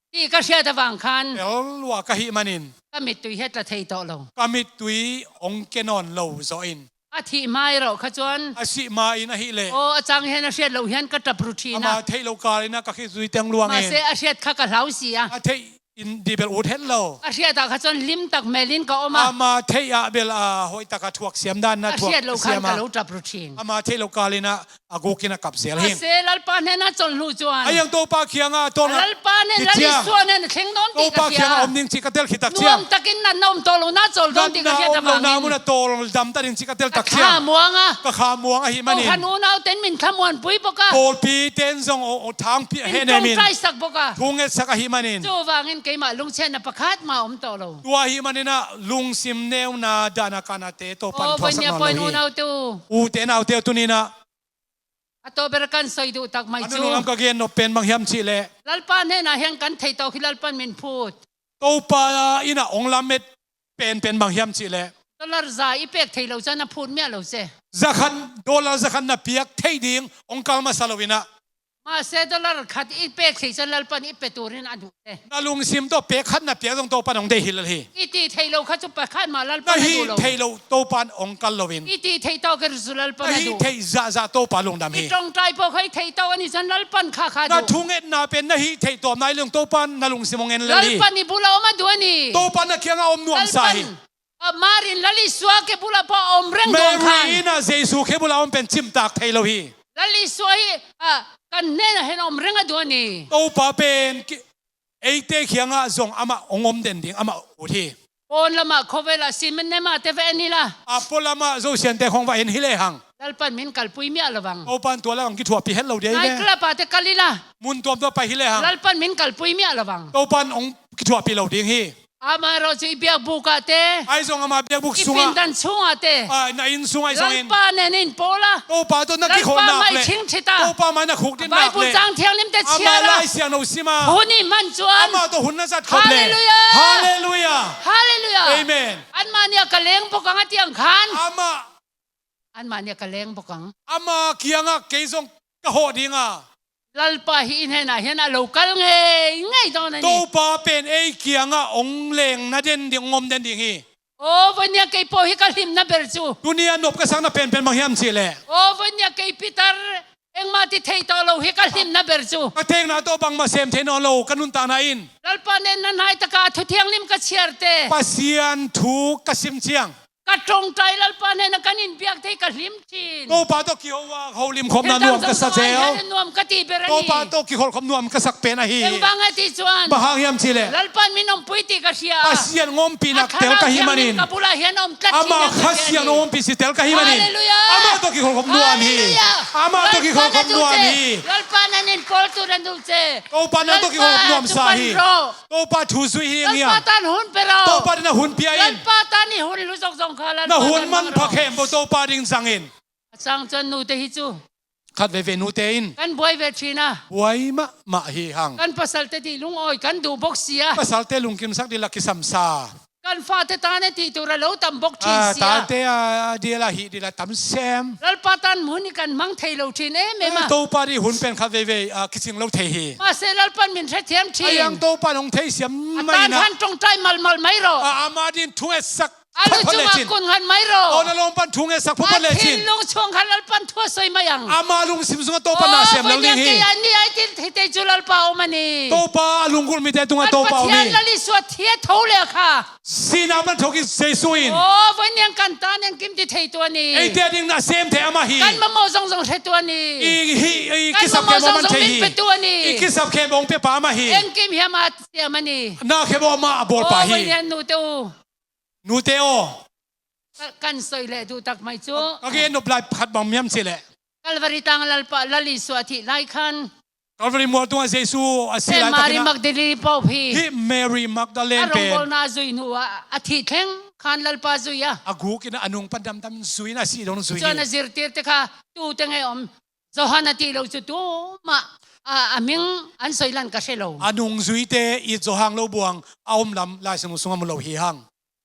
Tih ka hriat avang khan. Tel lua ka hih manin. Ka mittui hi a tla thei tawh lo. Ka mittui hong ke nawn lo zawhin. A thih hma erawh kha chuan. A sih hma in ahih leh. Aw, a chang hian a hriat loh hian ka ṭap ru ṭhin a. Ama theih loh kalin a ka khitui teng luangin. Mahse, a hriat kha ka hlau si a. A theih in dih bel ut het lo. A hriatah kha chuan hlim tak hmelin ka awm a. Ama theih ah bel a hoih taka thuak siam dan a thuak siam a. A hriat loh khan ka lo ṭap ru ṭhin. Ama theih loh kalin a a gukin a kap zel hi. Mahse, Lalpa hnena chawl hnu chuan. A hiang Topa kiangah tawl. Lalpa nen, Lal Isua nen a thleng dawn tih ka hria. Topa kiangah om ding cih ka tel khit tak ciang. Nuam takin natna awm tawh lohna chawl dawn tih ka hriat avangin. Natna awm lohna hmuna tawl dam ta ding cih ka tel tak ciang. Ka kha muang a. Ka kha muang ahih manin. Kohhran unau ten min thlamuanpui bawk a. Pawlpi ten zong aw, aw, thangpi a hehnem in. Min ṭawngṭaisak bawk a. Thu ngetsak ahih manin. Chuvangin keimah lungchhiatna pakhat mah a awm tawh lo. Tua ahih manin a lungsim neuna dana kanate Topan thuaksak nawn lo hi. Aw, vawiinah pawhin unau te u. Ute naute u tuninah. A tawh ber kan sawi duh tak mai chu. A nunung lam ka gen nop pen bang hiam cih leh. Lalpa hnenah hian kan theih tawh khi Lalpan min phut. Topa innah hong lamet pen pen bang hiam cih leh. Dollar za i pek theih lo chuan a phut miah lo che. Za khat, dollar za khat na piak theih ding hong kal masa lo innah. Mahse dollar khat i pek theih chuan Lalpan i pe turin a duh che. Na lungsim tawh pek khat na piak zong Topan hong deih hi lel hi. I tih theih loh kha chu pakhat mah Lalpan a duh lo. Na hih theih loh Topan hong kal loin. I tih theih tawh kher chu Lalpan a duh. Na hih theih zahzah Topa lungdam hi. I ṭawngṭai pawh kha i theih tawh a ni chuan Lalpan kha kha a duh. Na thungetna pen na hih theih tawpna i lung Topan na lungsim hong en lel hi. Lalpan i bula awm a duh a ni. Topan na kiangah awm nuamsa hi. Lalpan, a, Marin Lal Isua ke bula pawh a awm reng dawn khan. Mary innah Jesu ke bula awm pen chimtak thei lo hi. Lal Isua hi, a, kan hnenah hian awm reng a duh a ni. Topa pen ki, eite kiangah zong amah hong awm den ding amah ut hi. Pawn lamah khawvelah cinema te va en ila. A pawn lamah Zosiante khawng va en hi lehang. Lalpan min kalpui miah lovang. Topan tua lamah kithuahpih het lo dei ve. Night club ah te kal ila. Mun tuamtuam pai hi lehang. Lalpan min kalpui miah lovang. Topan hong kithuahpih lo ding hi. Amaherawhchu i biakbukah te. Ahi zong ama biakbuk sungah. I pindan chhungah te. A, na inn sungah i zongin. Lalpa nen in pawl a. Topa tawh na kikholhnak leh. Lalpa mai ching thita. Topa mai na khukdinnak leh. Bible chang thianghlim te chhiar a. Ama Lai Siangtho sim a. Hun i man chuan. Amah tawh hun na zat khop leh. Hallelujah. Hallelujah. Hallelujah. Amen. Anmahni a ka leng bawk ang a tiang khan. Amah. Anmahni a ka leng bawk ang. Ama kiangah kei zong ka hawh ding a. Lalpa hih i hnenah hian a lo kal ngeingei dawn a ni. Topa pen ei kiangah hong lengna den ding, hong om den ding hi. Aw, vawinia kei pawh hi ka hlimna ber cu. Tunia nop ka sakna penpen bang hiam cihleh? Aw, vawinia kei Peter, engmah ti thei tawh lo hi ka hlimna ber cu. Ka thekna tawh bangmah sem thei nawn lo ka nuntakna in. Lalpa nen na hnai taka Thu Thianghlim ka chiarte. Pasian thu ka sim ciang. Ka ṭawngṭai Lalpa hnena kan inbiak thei ka hlim ṭhin. Topa tawh kiho a holim khopna nuam ka sa zel. Nuam ka ti ber a ni. Topa tawh kiholh khop nuam ka sak pen ahi. Engvang a ti cuan. Bang hang hiam cihleh? Lalpa min ompui ti ka hria. Pasian hong ompihna tel ka hih manin. Ka bulah hian om tlat. Ama Kha Siangtho hong ompih si tel ka hih manin. Halleluiah. Ama tawh kiholh khop nuam hi. Halleluiah. Ama tawh kiholh khop nuam hi. Lalpa nan in pawl tu nan duh ce. Topa nan tawh kiholh khop nuam sa hi. Lalpa cu pan rawh. Topa thu zui hi ing ia. Lalpa tan hun pe rawh. Topa din a hun pia in. Lalpa tan i hun lu zongzong kha Lalpa na hun manpha khempeuh Topa ding zang in. A cang cuan nute hi cu. Khat veivei nute in. Kan buai ve ṭhin a. Buai mahmah hi hang. Kan pasalte dihlung awi kan duh bawk si a. Pasalte lungkimsak dil a kisam sa. Kan fate tan e tih tur a lo tam bawk ṭhin si a. Tate a dil a hih dil a tam sem. Lalpa tan hun hi kan hmang thei lo ṭhin em em a. Topa dih hun pen khat veivei a kicing lo thei hi. Mahse Lalpan min hrethiam ṭhin. A iang Topa nong theisiam mai na. A tan khan ṭawngṭai malmal mai rawh. A ama din thu ngetsak. A lu cungah kun ngat mai rawh. Aw, na lawm pan thu ngetsak phawt le cin. A thinlung chuang khan Lalpan thu a sawi mai ang. Ama lungsim sungah Topa na sem lo ding hi. Aw, vawinia kei a ni ai ti thei te cu Lalpa om a ni. Topa a lunggulh mite tungah Topa om hi. Kan Pathian Lal Isua thi a tho le kha. Sihna pan thawk hi Jesu in. Aw, vawinia kan tan engkim ti thei tu a ni. Eite a ding na sem thei amah hi. Kan mamawh zongzong hre tu a ni. I, i, i kisap khe mawh man thei hi. Kan mamawh zongzong min pe tu a ni. I kisap khe mawh pe pa amah hi. Engkim hiam a siam a ni. Na khe mawh amah a bawl pa hi. Aw, vawinia nute u. Nute aw. Ka, kan sawi leh duh tak mai cu. Ka gen nop lai khat bang hiam cihleh? Calvary tang Lalpa, Lal Isua thih lai khan. Calvary mual tungah Jesu a si lai takin Mary Magdalene pawh hi. Hi Mary Magdalene pen. A rongbawlna a zui hnu ah a thih thleng khan Lalpa zui a. A guk in a nung pan damdam in zui in a sih dong zui hi. Cuan a zirtirte kha tute ngei om. Johan a ti lo cu tumah a, a hming an sawi lan ka hre lo. A nungzuite it zawhang lo buang a om lam Lai Siangtho sungah mu lo hi hang.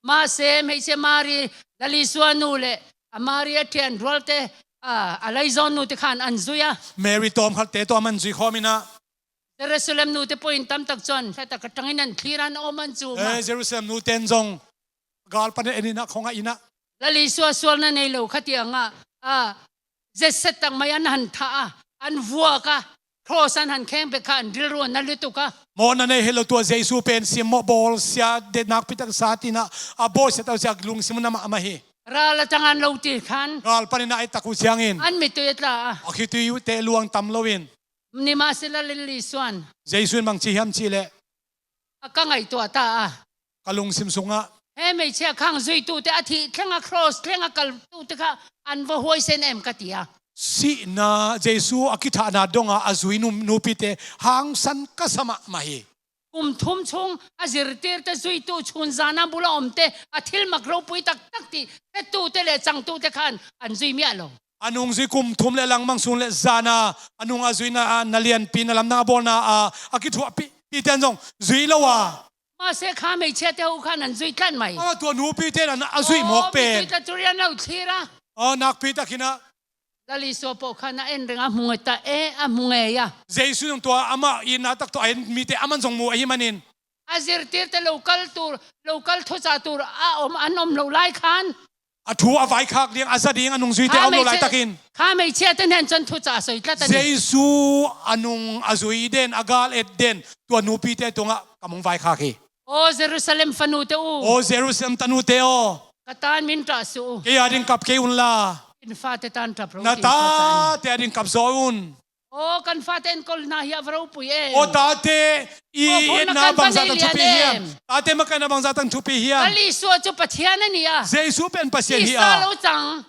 Mahse, hmeichhia Mari, Lal Isua nu le a Mari a ṭhian rualte, a, a laizawn nute khan an zui a. Mary tawmkhatte tawh amah an zui khawm in ah. Jerusalem nute pawhin tam tak chuan hla tak aṭangin an thlir a, an awm an cu mah. Eh, Jerusalem nute in zong gal panin en in ah, khuang ah in ah. Lal Isua sualna nei lo kha tiangah, a, zetset tak mai an han thah a, an vuak a, cross an han kheng bek kha an rilru a na lutuk a. Mawhna nei hi lo tua Jesu pen simmawh bawlsia, det nakpi tak sa tinah a bawlsia tak sia lungsim na mahmah hi. Ral aṭang an lo ti khan. Gal panin a et tak uh ciangin. An mittui a tla a. A khitui uh te luang tam loin. Nimahsela Lal Isuan. Jesu in bang ci hiam cihleh. A ka ngaihtuah ta a. Ka lungsim sungah. He hmeichhia khang zuitute a thih thlenga cross thlenga kaltute kha an va huaisen em ka ti a. Sihna Jesu a kithahna donga a zui nu, nupite hangsan ka sa mahmah hi. Kum thum chung a zirtirte zuitu chhun zana bula omte a thilmak ropui taktak tih hetute le changtute khan an zui miah lo. A nungzui kum thum le langmang sun le zana a nung a zuina a na lianpi na lamdang a bawlna a, a kithuahpihpihte an zong zui lo a. Mahse kha hmeichhiate ho khan an zui tlat mai. Ama tua nupite in a zui mawk pen. Aw, mi tui tla turian lo thlir a. Aw, nakpi takin ah. Lal Isua pawh khan a en reng a hmu ngei ta e, a hmu ngei a. Jesu zong tua amah itna tak tawh a en mite aman zong mu ahi manin. A zirtirte lo kal tur, lo kal thucah tur a om, an om lo lai khan. A thu a vaikhak ding, a za ding, a nungzuite a om lo laitakin. Kha hmeichhiate hnen chuan thucah a sawi tlat a ni. Jesu a nung a zui den, a gal et den, tua nupite tungah kam hong vaikhak hi. Aw Jerusalem fanute u. Aw Jerusalem tanute aw. Ka tan min ṭah suh u. Kei a ding kap kei unla. In fate tan ṭap ro. Na tate a ding kap zaw un. Aw kan fate enkawlna hi a va ropui em. Aw tate i etna bangzah tan thupi hiam? Tate makaihna bangzah tan thupi hiam? Lal Isua chu Pathian a ni a. Jesu pen Pasian hi a. Tisa lo chang.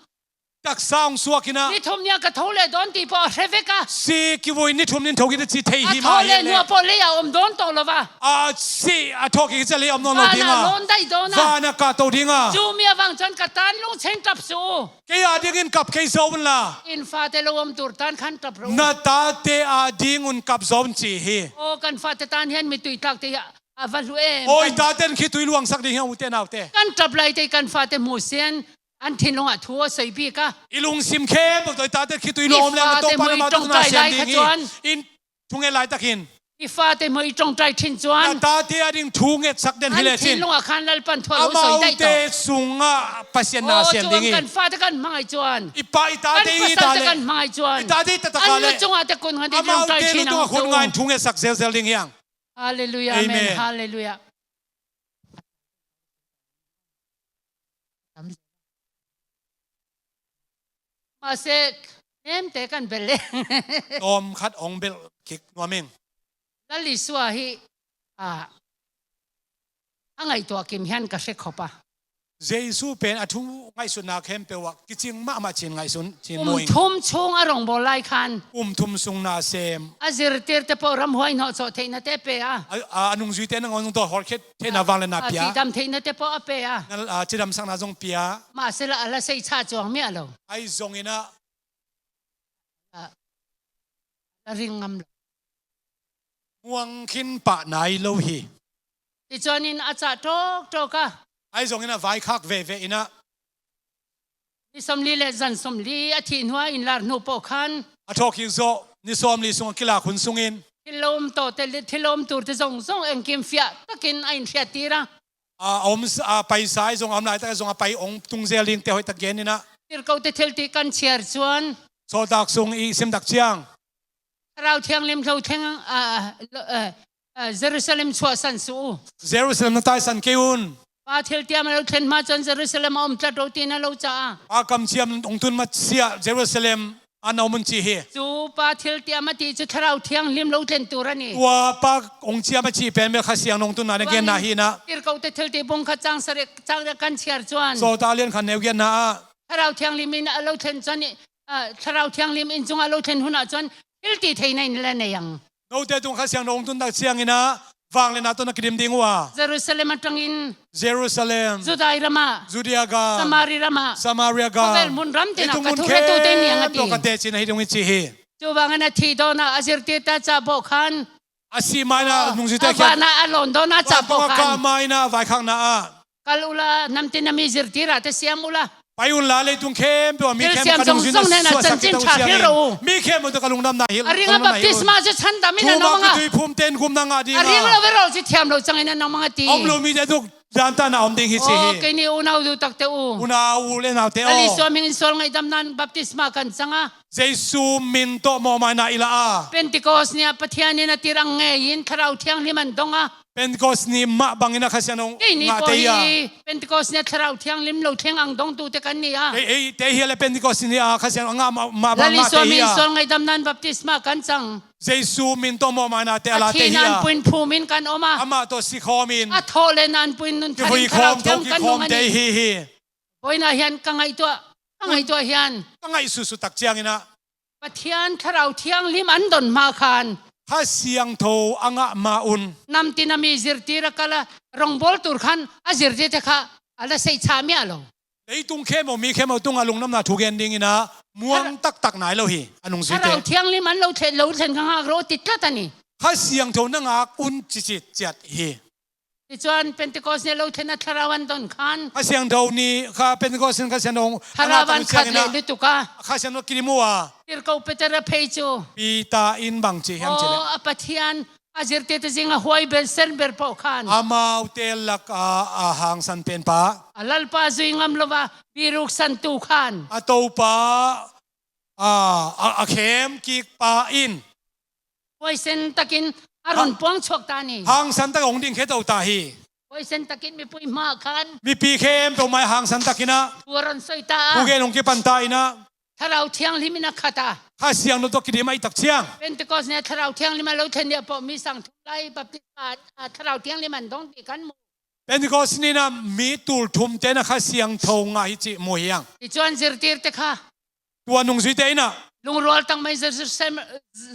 Taksa hong suak in ah. Ni thum nia ka tho leh dawn tih pawh a hre vek a. Si kivui ni thum nin tho kite ci thei hi mah hi leh. A tho leh hnuah pawh leiah a awm dawn tawh lo va. A si a thawh kik ciah leiah a awm dawn lo ding a. Vanah lawn daih dawn a. Vanah kahto ding a. Chu mi a vang chuan ka tan lungchheng ṭap suh u. Kei a dingin kap kei zaw unla. In fate lo awm tur tan khan ṭap rawh u. Na tate a dingun kap zaw un ci hi. Aw kan fate tan hian mittui tlakte hi a va hlu em. Aw i taten khitui luangsak ding hian ute naute. Kan ṭap lai te kan fate hmuh sian. An thinlungah thu a sawi bik a. I lungsim khempeuh tawh i tate khitui luang awm leh Topa lamah tuk na siam ding hi. In thunget laitakin, i fate maw i ṭawngṭai ṭhin cuan, na tate a ding thungetsak den hi lecin, an thinlungah khan Lalpan thuah lo sawi daih tawh. Amaute sungah Pasian na sem ding hi. Kan fate kan hmangai cuan, i pa i tate i ta le, kan hmangai cuan, i tate i ta tak a le, an lu cungah te kun khan i ṭawngṭai ṭhin, amaute lu tungah hun ngain thungetsak zelzel ding hi hang. Halleluiah. Amen. Halleluiah. Mahse, nemte kan belh le. Tawm khat hong belh kik nuam ing. Lal Isua hi, a, a ngaihtuah kim hian ka hre khop a. Jesu pen a thu ngaihsutna khempeuh ah kicing mahmah cin ngaihsun cin mu ing. Kum thum chung a rongbawl lai khan, kum thum sung na sem, a zirtirte pawh ramhuai hnawhcawh theihnate pe a. A, a, a nungzuite nangawn zong tawh hawlkhia theihna vangliatna pia. A, cidam theihnate pawh a pe a. Na, a, cidamsakna zong pia. Mahse la, a la seihchah cuang miah lo. Ahi zongin ah, a, a la ril ngam lo. Muang khin pah nai lo hi. Tichuanin a cah tawktawk a. Ahi zongin a vaikhak veve in ah, ni sawmli le zan sawmli a thih hnuah inlar hnu pawh khan, a thawhkik zawh ni sawmli sungah kilak hun sungin, thil lo om tawhte le thil lo om turte zongzong engkim fiah takin a inhriattir a. A, a om s-, a paisa i zong a om laitak i zong a pai hong tung zel dingte hoihtak genin ah. Tirhkohte thiltih kan chiar cuan, sawltak sung i sim tak ciang, Thlarau Thianghlim lo thleng, a, lo, a, a, Jerusalem chhuahsan suh u. Jerusalem na taisan kei un. Pa thiltiam a lo thlen hma chuan Jerusalem a awm tlat rawh tiin a lo chah a. Pa kamciam hong tun hmasiah Jerusalem a na awm un ci hi. Chu Pa thiltiam a tih chu Thlarau Thianghlim lo thlen tur a ni. Tua Pa hong ciam a cih pen bel Kha Siangtho hong tunna a genna hi in ah. Tirhkohte thiltih bung khat chang sarih, chang riat kan chiar chuan, Sawltak lian khat neu giatna ah, Thlarau Thianghlim in a lo thlen chuan, a, Thlarau Thianghlim in chunga lo thlen hunah chuan thiltihtheihna in la nei ang. Note tung Kha Siangtho hong tun tak ciangin ah vangliatna tawh na kidim ding uh a. Jerusalem aṭangin, Jerusalem, Judai ramah, Judea gam, Samari ramah, Samaria gam, khawvel hmun ram tinah ka thu hretute ni ang a ti. Leitung hmun khempeuh ka teh cihna hi ding i ci hi. Chuvangin a thih dawnah a zirtirte a chah pawh khan, a sih ma-in ah, a, nungzuite a khiat, vanah a lawn dawnah a chah pawh khan, vantung a kah ma-in ah vaikhakna ah, kal ula, namtin a mi zirtirah te siam ula. Pai unla, leitung khempeuh ah mi khempeuh ka nungzuihna suaksak kei ta uh ciangin, mi khempeuh tawh ka lungdamna hilh, a ringa baptisma chu chhandam in a nawm ang a. Thumah kituiphumte in gupna ngah ding a, a ring lo erawh chu thiam lo changin a nawm ang a ti. A om lo mite tawh dantahna a om ding hi ci hi. Aw, keini unau duh takte u, unau u le naute aw, Lal Isua hmingin sual ngaihdamna-in baptisma kan chang a. Jesu min tawh mawhmaina i la a. Pentecost ni-ah Pathianin a tirh ang ngeiin Thlarau Thianghlim an dawng a. Pentecost ni mah bangin a Kha Siangtho ngahte hi a. Keini pawh hi Pentecost ni-ah Thlarau Thianghlim lo thleng ang dawngtute kan ni a. Ei, eite hi a le Pentecost ni-a Kha Siangtho a ngah mah, mah bang ngahte hi a. Lal Isua min sual ngaihdamna-in baptisma kan chang. Jesu min tawh mawhmainate a late hi a. A thihna anpuiin phumin kan awm a. Amah tawh sikhawmin. A thawhlehna anpuiin nun tharin Thlarau Thiang kan nung a ni. Kivuikhawm, thokikhawmte hi hi. Vawiinah hian ka ngaihtuah, ka ngaihtuah hian, ka ngaihsutsut tak ciangin ah, Pathian Thlarau Thianghlim an dawn hma khan, Kha Siangtho a ngah ma un, namtin a mi zirtir a kal a, rawngbawl tur khan a zirtirte kha a la seihchah miah lo. Leitung khempeuh, mi khempeuh tungah lungdamna thu gen dingin ah muang taktak nai lo hi, a nungzuite. Thlarau Thianghlim an lo thlen, lo thlen kha nghak rawh ti tlat a ni. Kha Siangtho na ngak un ci ci ciat hi. Tichuan Pentecost ni lo thlenna Thlarau an dawn khan, Kha Siangtho ni kha Pentecost ni Kha Siangtho a ngah tak ciangin ah, Thlarau an khat leh lutuk a, Kha Siangtho kidim uh a. Tirhkoh Peter a phei chu, Peter in bang ci hiam cih leh, aw, a Pathian a zirtirte zinga huai ber ser ber pawh khan, amaute laka a hangsan penpa, a Lalpa zui ngam lova biruk santu khan, a Topa, a, a, a khem kikpa in, huaisen takin a rawn puang chhuak ta a ni. Hangsan takin hong ding khe to ta hi. Huaisen takin mipui hmaah khan, mipi khempeuh mai hangsan takin ah thu a rawn sawi ta a. Thugen hong kipan ta in ah, Thlarau Thianghlim in a khat a. Kha Siangtho tawh kidim ahih tak ciang, Pentecost ni-a Thlarau Thianghlim a lo thlen ni-a pawh mi sang thum lai baptisma, a, Thlarau Thianghlim an dawng tih kan hmu. Pentecost ni-in ah mi tul thumte in ah Kha Siangtho ngah hi cih hmu hi ang. Tichuan zirtirte kha, tua nungzuite in ah, lungrual tak mai Jerusalem,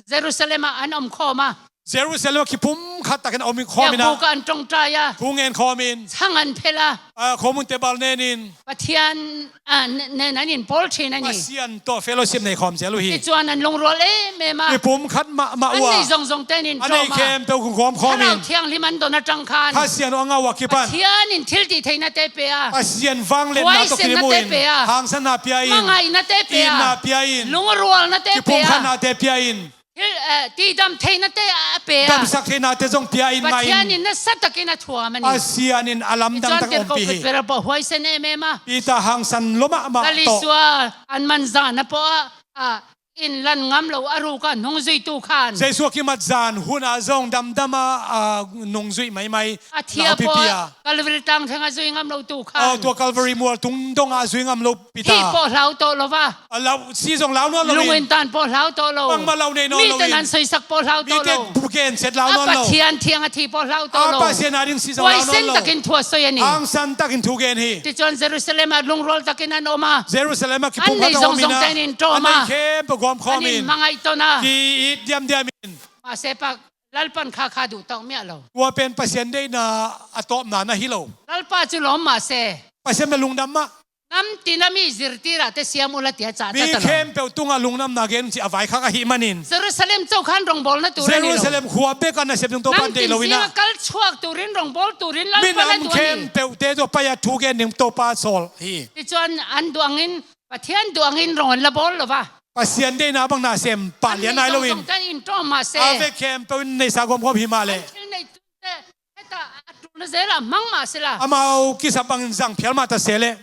Jerusalem-ah an awm khawm a. Jerusalem-ah kipumkhat takin a awm khawmin ah, biakbuk-ah an ṭawngṭai a, thu ngen khawmin, chhang an phelh a, a, khuahmunte bal nenin, Pathian, a, ne-, nen an inpawl ṭhin a ni. Pasian tawh fellowship nei khawm zel uh hi. Tichuan an lungrual em em a. Kipumkhat mahmah uh a. An neih zawng zawngte an inṭawm a. A neih khempeuh kong khawm khawmin, Thlarau Thianghlim an dawn aṭang khan, Kha Siangtho a ngah uh a kipan, Pathianin thiltihtheihnate pe a. Pasian vangliatna tawh kidim uh in, huaisennate pe a, hangsanna pia in, hmangaihna te pe a, itna pia in, lungrualna te pe a, kipumkhatna te pia in. thil, eh, tidam theinate a pe a. Damsak theinate zong pia in ngah in. Pathian in nasatakin a thuam a ni. Pasian in a lamdang tak a ompih hi. Cuan tirhkoh putpera pawh huaisen em em a. Peter hangsan lua mahmah tawh. Kalisua an man zan a pawh a, a, in lan ngam lo a ruk a nungzuitu khan. Jesu a kimat zan hun a zong damdam a, a, nungzui maimai. A thi a pawh a, Calvary tlang theng a zui ngam lo tu khan. Oh, tua Calvary mual tung dong a zui ngam lo Peter. Thi pawh hlau tawh lo va. A lau, si zong lau nawn lo in. Lungin tan pawh hlau tawh lo. Bangmah lau nei nawn lo in. Mite nan soisak pawh hlau tawh lo. Mite bugen set lau nawn lo. A Pathian thiang a thi pawh hlau tawh lo. A Pasian a ding si zong lau nawn lo. Huaisen takin thu a soi a ni. Hangsan takin thu gen hi. Tichuan Jerusalem ah lungrual takin an om a. Jerusalem ah kipumkhat a om in a. An nei zongzong ten in tawm a. An nei khempeuh gawmkhawm in. An in mangaih ton a. Ki-it diamdiam in. Mahse pak Lalpan kha kha duh tawk miah lo. Tua pen Pasian deihna a tawpna na hi lo. Lalpa cu lawm mahse. Pasian bia lungdam mah. Namtin a mi zirtir ah te siam ula tia cahta ta lo. Mi khempeuh tungah lungdamna gen cih a vaikhak ahih manin. Jerusalem co khan rongbawlna tur a ni lo. Jerusalem khua bek a nasep ding Topa deih lo in a. Namtin zinga kal chuak turin, rongbawl turin Lalpa na duh a ni. Minam khempeuhte tawh pai a thu gen ding Topa sawl hi. Tichuan an duh angin, Pathian duh angin rong an la bawl lo va. Pasian deihna bang na sem pah lian nai lo in. An nei zongzong ten in tawm mahse. A vek khempeuh in neihsa gawmgawm hi mah leh. An thil nei tunte heta a tulna zel ah mang mah sela. Amau kisap bangin zang phial mah ta se leh.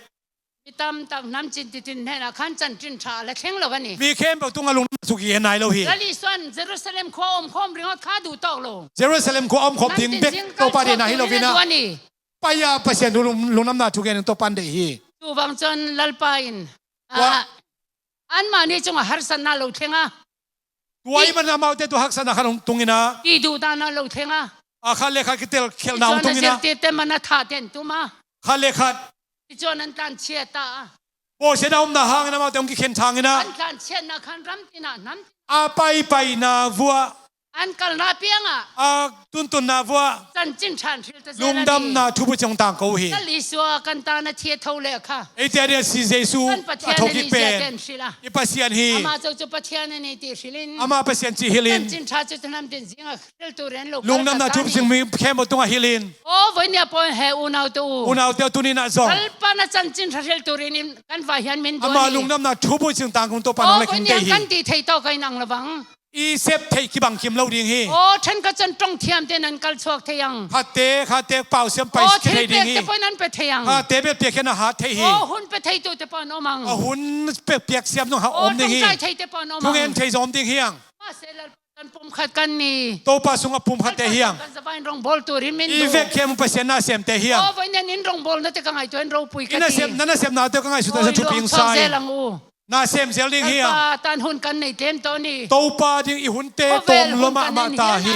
Mi tamtak namcin titin hnenah khan chanchin ṭha a la thleng lo a ni. Mi khempeuh tungah lungdamna thu kigen nai lo hi. Lal Isuan Jerusalem khua omkhawm ringawt kha duh tawk lo. Jerusalem khua omkhawm ding bek Topa deihna hi lo in a. Pai a Pasian thu lung, lungdamna thu gen ding Topa deih hi. Tuvang chuan Lalpa in, ah, anmahni cungah harsatna lo thleng a. Tua ahih manin amaute tawh haksatna khat hong tung in a. Tihduhdahna lo thleng a. A khat le khat kitel khialhna hong tung in a. Tichuan a zirtirte man a thah ten tum a. Khat le khat. Tichuan an tlanchhiat ta a. Bawlsiatna omna hangin amaute hong kikhen thang in a. An tlanchhiatna khan ram tin ah hnam tin. A paipaina vuah. An kalna piangah. A tuntunna vuah. Chanchin ṭha an hril ta zel a ni. Lungdamna thubu cih hong tangko uh hi. Lal Isua kan tana thi a tho leh kha. Eite a ding a si Jesu a thokik pen i Pasian hi. Amah coco Pathian a ni tih hrilhin. Amah Pasian cih hilhin. Chanchin ṭha cu hnam tin zingah hril turin lo. Lungdamna thubu cih mi khempeuh tungah hilhin. Aw, vawinia pawh he unaute uh. Unaute uh tuni-in ah zong. Lalpa na chanchin ṭha hril turin kan vai hian min duh a ni. Amah lungdamna thubu cih tangkung Topa nang le khin te hi. Aw, vawinia kan tih thei tawk a in ang lovang. I sep theih kibang kim lo ding hi. Aw, ṭhenkhat chuan ṭawng thiamte nan kal chhuak thei ang. Khatte, khatte pau siam pai thei ding hi. Aw, thil pekte pawhin an pe thei ang. Khatte bel piakkhiatna hat thei hi. Aw, hun pe theitute pawh an awm ang. A hun pe, piak siam zong ha awm ding hi. Aw, ṭawngṭai theite pawh an awm ang. Thungen thei zong awm ding hi ang. Mahse Lalpa kan pumkhat kan ni. Topa sungah pumkhatte hi ang. Kan zavaiin rawngbawl turin min duh. I vek khempeuh Pasian na semte hi ang. Aw, vawiin in rawngbawl nate ka ngaihtuah in ropui ka ti. I nasep, na nasepnate ka ngaihsut a thupi ang sa in. Aw, i lawm tawk zel ang u. Na sem zel ding hi a. Lalpa tan hun kan nei tlem tawh ni. Topa ding i hunte tawm lua mahmah ta hi.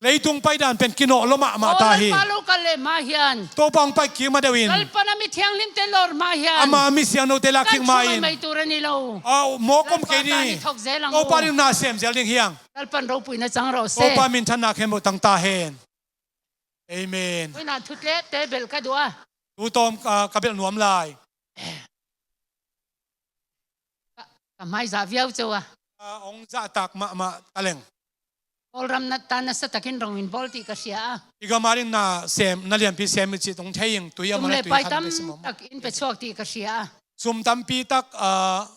Leitung pai dan pen kinawh lua mahmah ta hi. Aw, Lalpa lo kal leh hma hian. Topa hong pai kik ma deuh in. Lalpa na mi thianghlimte lawr hma hian. Ama mi siangthote lak kik ma in. Kan thu mai tur a ni lo. Aw, mawk om kei ni. Lalpa tan i thawk zel ang u. Topa ding na sem zel ding hi ang. Lalpan ropuina chang rawh se. Topa minthanna khempeuh tang ta hen. Amen. Tuina thu tlep te belh ka duh a. Tu tawm ka, ka belh nuam lai. Ka, ka hmai zah viau cheu a. A, hong zahtak mahmah ta leng. Kawlram na tan nasa takin rong in bawl tih ka hria a. I gam a ding na sem, na lianpi sem i cih tung thei ing, tui a mah na tui khat in pe sem mahmah. Sum le pai tam tak in pe chhuak tih ka hria a. Sum tampi tak, a,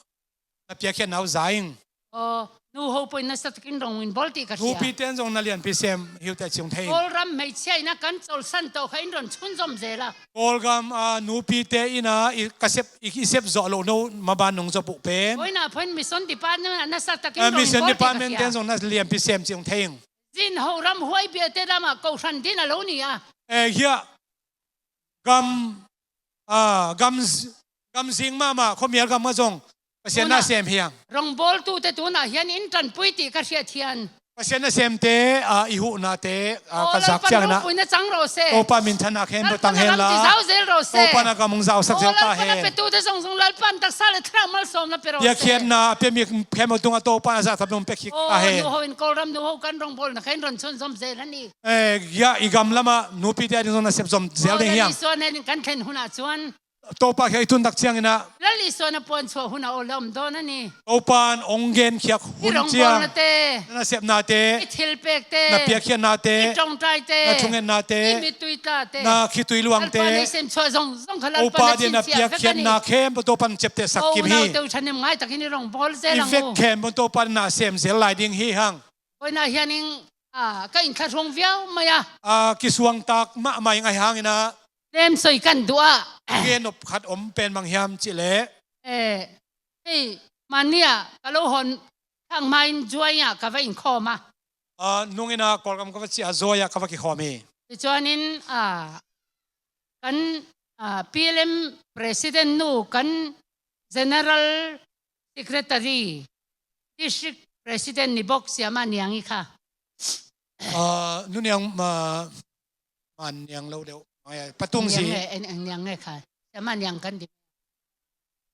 na piakkhiatna uh za ing. Aw, nu ho pawhin nasa takin rong in bawl tih ka hria. Nupite in zong na lianpi sem hi uh teh cih hong thei ing. Kawlram hmeichhia in a kan chawlhsan tawh kha in rawn chhunzawm zel a. Kawlgam, a, nupite in a i, ka sep, i, i sep zawh loh no maban nong zawh uh pen. Vawiinah pawhin Mission Department ah nasa takin rong in bawl tih ka hria. A, Mission Department te in zong na lianpi sem cih hong thei ing. Zin ho ram huai biate lamah kohhran din a lo ni a. E, hiah gam, a, gam z-, gam zing mahmah khuamial gam ah zong Pasian na sem hi ang. Rongbawltute tunah hian in ṭanpui tih ka hriat hian. Pasian nasemte, a, i huhnate, a, ka zak chiang in a. Aw, Lalpan ropuina chang rawh se. Topa minthanna khempeuh tang hen la. Lalpan a ram ti zau zel rawh se. Topa na gam hong zausak zel ta hen. Aw, Lalpan a petute zawng zawng Lalpan taksa leh thlak malsawmna pe rawh se. Biakhiatna a pia mi khempeuh tungah Topa na zahtak hong pia khik ta hen. Aw, nu ho in Kawlram nu ho kan rongbawlna kha in rawn chhunzawm zel a ni. E, hiah i gam lamah nupite a ding zawng nasep zawm zel ding hi ang. Aw, Lal Isua hnenin kan thlen hunah chuan. Topa kiang i tun tak ciangin ah, Lal Isua na puanchuah hun a aw le om dawn a ni. Topa in hong genkhiak hun ciang, i rongbawlnate, na nasepnate, i thilpekte, na piakkhiatnate, i ṭawngṭaite, na thungetnate, i mittui tlate, na khitui luangte, Lalpa na i semchuah zongzong kha Lalpa na cinciah vek a ni. Topa din na piakkhiatna khempeuh Topa in ciaptehsak kim hi. Aw, unaute uh ṭhahnem ngai takin i rongbawlzel ang uh. I vek khempeuh Topa din na semzel lai ding hi hang. Vawiinah hianin, ah, ka inthlahrung viau mai a. Ah, kisuangtak mahmah ing ahi hangin ah, lemsoi kan duh a. Gen nop khat om pen bang hiam cih leh, eh, hei, Mania ka lo hawn thak hmain Juai ah ka va inkhawm a. Ah, nungin ah Kawlgam ka va ciah a, Juai ah ka va kikhawm hi. Tichuanin, ah, kan, ah, P L M President nu, kan General Secretary, District President ni bawk Siama Niang hi kha. Ah, Nu Niang, ah, Man Niang lo deuh. Ai, ai, Patung Zi. Niang e, en, en Niang e kha. Siama Niang kan ti.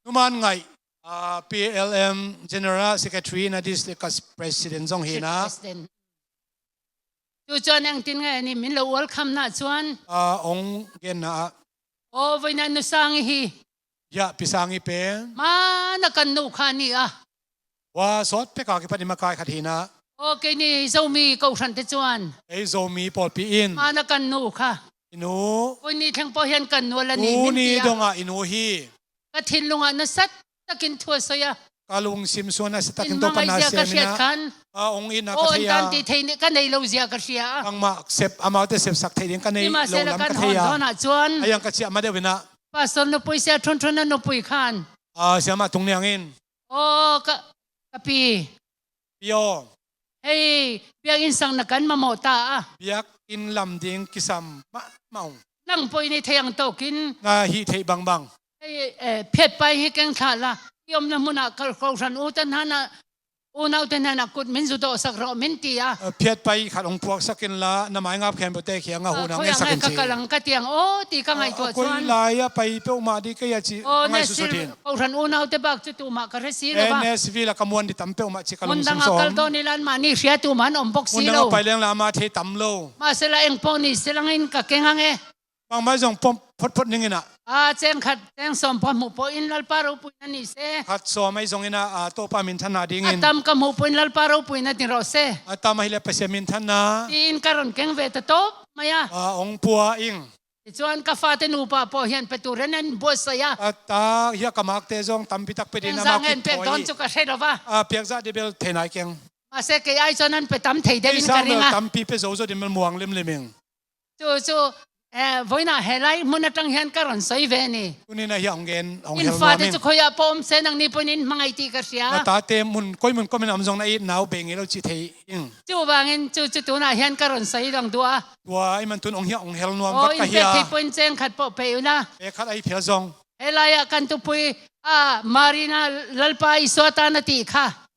Nu Man Ngaih, ah, P L M General Secretary na, District President zong hi na. District President. Tu chuan engtin nge ni min lo welcome na chuan, ah, hong genna ah, aw, vawiina Nu Sang i hi. Hiah Pi Sang i pen. Mana kan nu kha ni a. Hua sawt peka kipan i makai khat hi na. Aw, keini Zomi kohrante chuan, ei Zomi pawlpi in, mana kan nu kha. I nu. Vawiin ni thleng pawh hian kan nu a la ni min ti a. Tuni dongah i nu hi. Ka thinlungah nasa takin thu a sawi a. Ka lungsim sungah nasa takin Topa na sem in a, a hong itna ka thei a. Aw, an tan tih theih ka nei lo zia ka hria a. Bangmah sep, amaute sepsak theih ding ka nei lo lam ka thei a. Nimahsela kan hawn dawnah chuan, a yang ka chiah ma deuh in a, Pastor nupui, Sia Ṭhunṭhuna nupui khan, a, Siama Tung Niang in, aw, ka, ka pi. Pi aw. Hei, biakin sakna kan mamawh ta a. Biakin lam ding kisam mahmah ung. Nang pawh i ni thei ang tawkin. Na hih theih bangbang. Hei, eh, Phiatpai hi keng thlah la. I awmna hmunah kal kohran ute hnana, unaute hnana kut min zu dawhsak rawh min ti a. Eh, Phiatpai khat hong puaksak inla, na mai ngap khempeuhte kiangah hun hong ngetsak in ci. Ka kal ang ka ti ang aw ti ka ngaihtuah chuan. Koi lai a pai peuhmah di kei a ci, aw, ngaihsutsut hin. Kohran unaute bak chu tumah ka hre si lo va. Nashville-a ka muan di tam peuhmah ci ka lungsim sawn. Hmun dangah kal dawn ila anmahni hria tumah an awm bawk si lo. Hmun dangah pai leng la ama thei tam lo. Mahsela eng pawh ni se langin ka keng ang e. Bangmah zong pawm phawtphawt ning in a. A, cheng khat, cheng sawm pawh hmuh pawhin Lalpa ropuina ni se. Khat sawm ahi zongin a, a, Topa minthanna dingin. A tam ka hmuh pawhin Lalpa ropuina ni rawh se. A tam ahih leh Pasian minthanna. Tiin ka rawn keng ve ta tawp mai a. A, hong pua ing. Tichuan ka fate nupa pawh hian pe turin an buatsaih a. A ta, hiah ka makte zawng tampi tak pe din amau kiphawi. Engzah nge an pek dawn chu ka hre lo va. A, piakzah deuh bel thei nai keng. Mahse, kei ai chuan an pe tam thei deuhin ka ring a. Kei sang bel tampi pe zo zo din bel muang lim lim ing. Chu chu, eh, vawiinah he lai hmun aṭang hian ka rawn sawi ve a ni. Tuninah hiah hong gen, hong hel nuam ing. In fate chu khawiah pawh awm se, nangni pawhin in hmangaih tih ka hria. Na tate hmun, koi hmun kawmin awm zawng na it nau bei ngei lo cih thei ing. Chuvangin chu chu tunah hian ka rawn sawi lang duh a. Tua i man tun hong hiah hong hel nuam vat ka hia. Aw, in pek thei pawhin cheng khat pawh pe ula. Pe khat ahi phial zawng. Helaiah kan tupui a Marina Lalpa Isua tan a tih kha.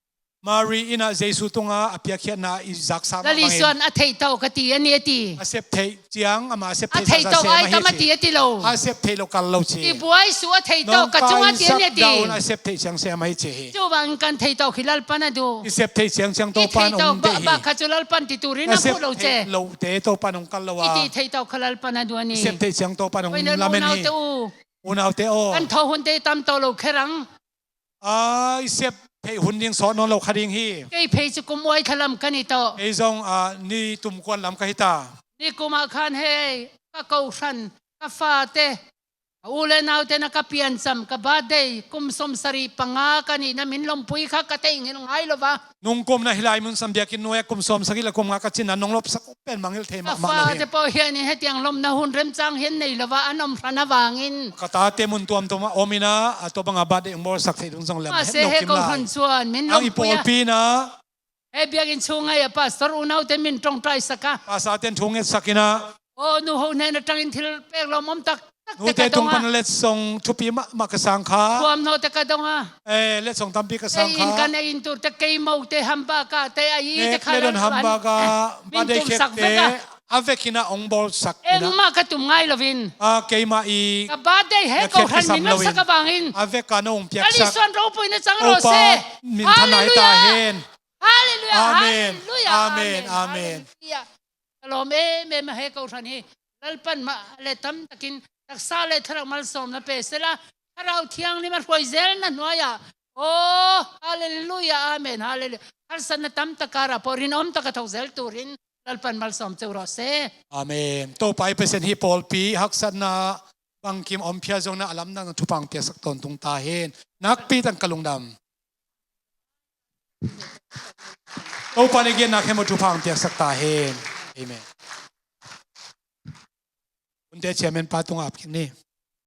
Mari inah Jesu tunga a piakkhiatna i zaksa mah bangin. Lal Isuan a theih tawh ka ti a ni a ti. A sep theih ciang, amah a sep theih zaksa sem ahi a ti. A theih tawh ai tam a ti a ti lo. A sep theih lo kal lo ci. I buai suh a theih tawh ka chunga ti a ni a ti. Nong kaisak dah un a sep theih ciang sem ahi ci hi. Chuvangin kan theih tawh khi Lalpan a duh. I sep theih ciang ciang Topan hong deih hi. I theih tawh bak kha chu Lalpan ti turin a phuh lo che. Na sep theih loh te Topan hong kal lo a. I tih theih tawh kha Lalpan a duh a ni. I sep theih ciang Topan hong lamen hi. Unaute u. Unaute aw. Kan thawh hunte i tam tawh lo kher ang. A, i sep theih hun ding sawt nawn lo kha ding hi. Kei phei chu kum uai thla lam ka ni tawh. Kei zong, a, ni tum kuat lam ka hi ta. Nikumah khan hei, ka kohhran, ka fate, a u le naute na ka piancham, ka birthday, kum sawmsarih panga ka nihna min lawmpui kha ka teh ngai lo va. Nungkumna hilai mun sam biakinn nuaia kum sawmsarih le kum nga ka chinna nong lawpsak pen mangngilh thei mahmah lo hi. Ka fate pawh hianin hetiang lawmna hun remchang hian nei lova an awm hran avangin. Ka tate mun tuamtuama awmin a, a tua banga birthday hong bawlsak theih ding zong lem het lo kim lai. Mahse he kohhran chuan min lawmpui a. Ang i pawlpi in a. He biakin chhung ngaia pastor unaute min ṭawngṭaisak a. Pastor ten thu ngetsak in a. Aw, nu ho hnen aṭangin thil pek lawmawm tak tak te ka dong a. Nute tung pana letsong thupi mahmah ka sang kha. Thuamhnaw te ka dong a. Eh, letsong tampi ka sang kha. Ei in kan ei in tur te, kei mo te, hambaka te, a i te kha lam lam. Nek le don hambaka, birthday cake te, a vekin a hong bawlsak in a. Engmah ka tum ngai lovin. A, keimah i. Ka birthday he kohhran min lawmsak avangin. A veka na hong piaksak. Lal Isuan ropuina chang rawh se. Topa min thanna hi ta hen. Hallelujah. Amen. Hallelujah. Amen. Amen. Hallelujah. Ka lawm em em a he kohhran hi. Lalpan mah le tam takin taksa le tharak malsawmna pe sela, Thlarau Thianghlim a hruai zelna nuai-ah, aw, halleluiah, amen, halleluiah, harsatna tamtak a rah pawh rin om taka tho zel turin Lalpan malsawm ceu rawh se. Amen. Topa i Pasian, hih pawlpi haksatna bangkim om phial zongin a lamdang thupha piaksak tawntung ta hen. Nakpi takin ka lungdam. Topa in i genna khempeuh thupha piaksak ta hen. Amen. Hunte chairman pa tungah ap kik ni.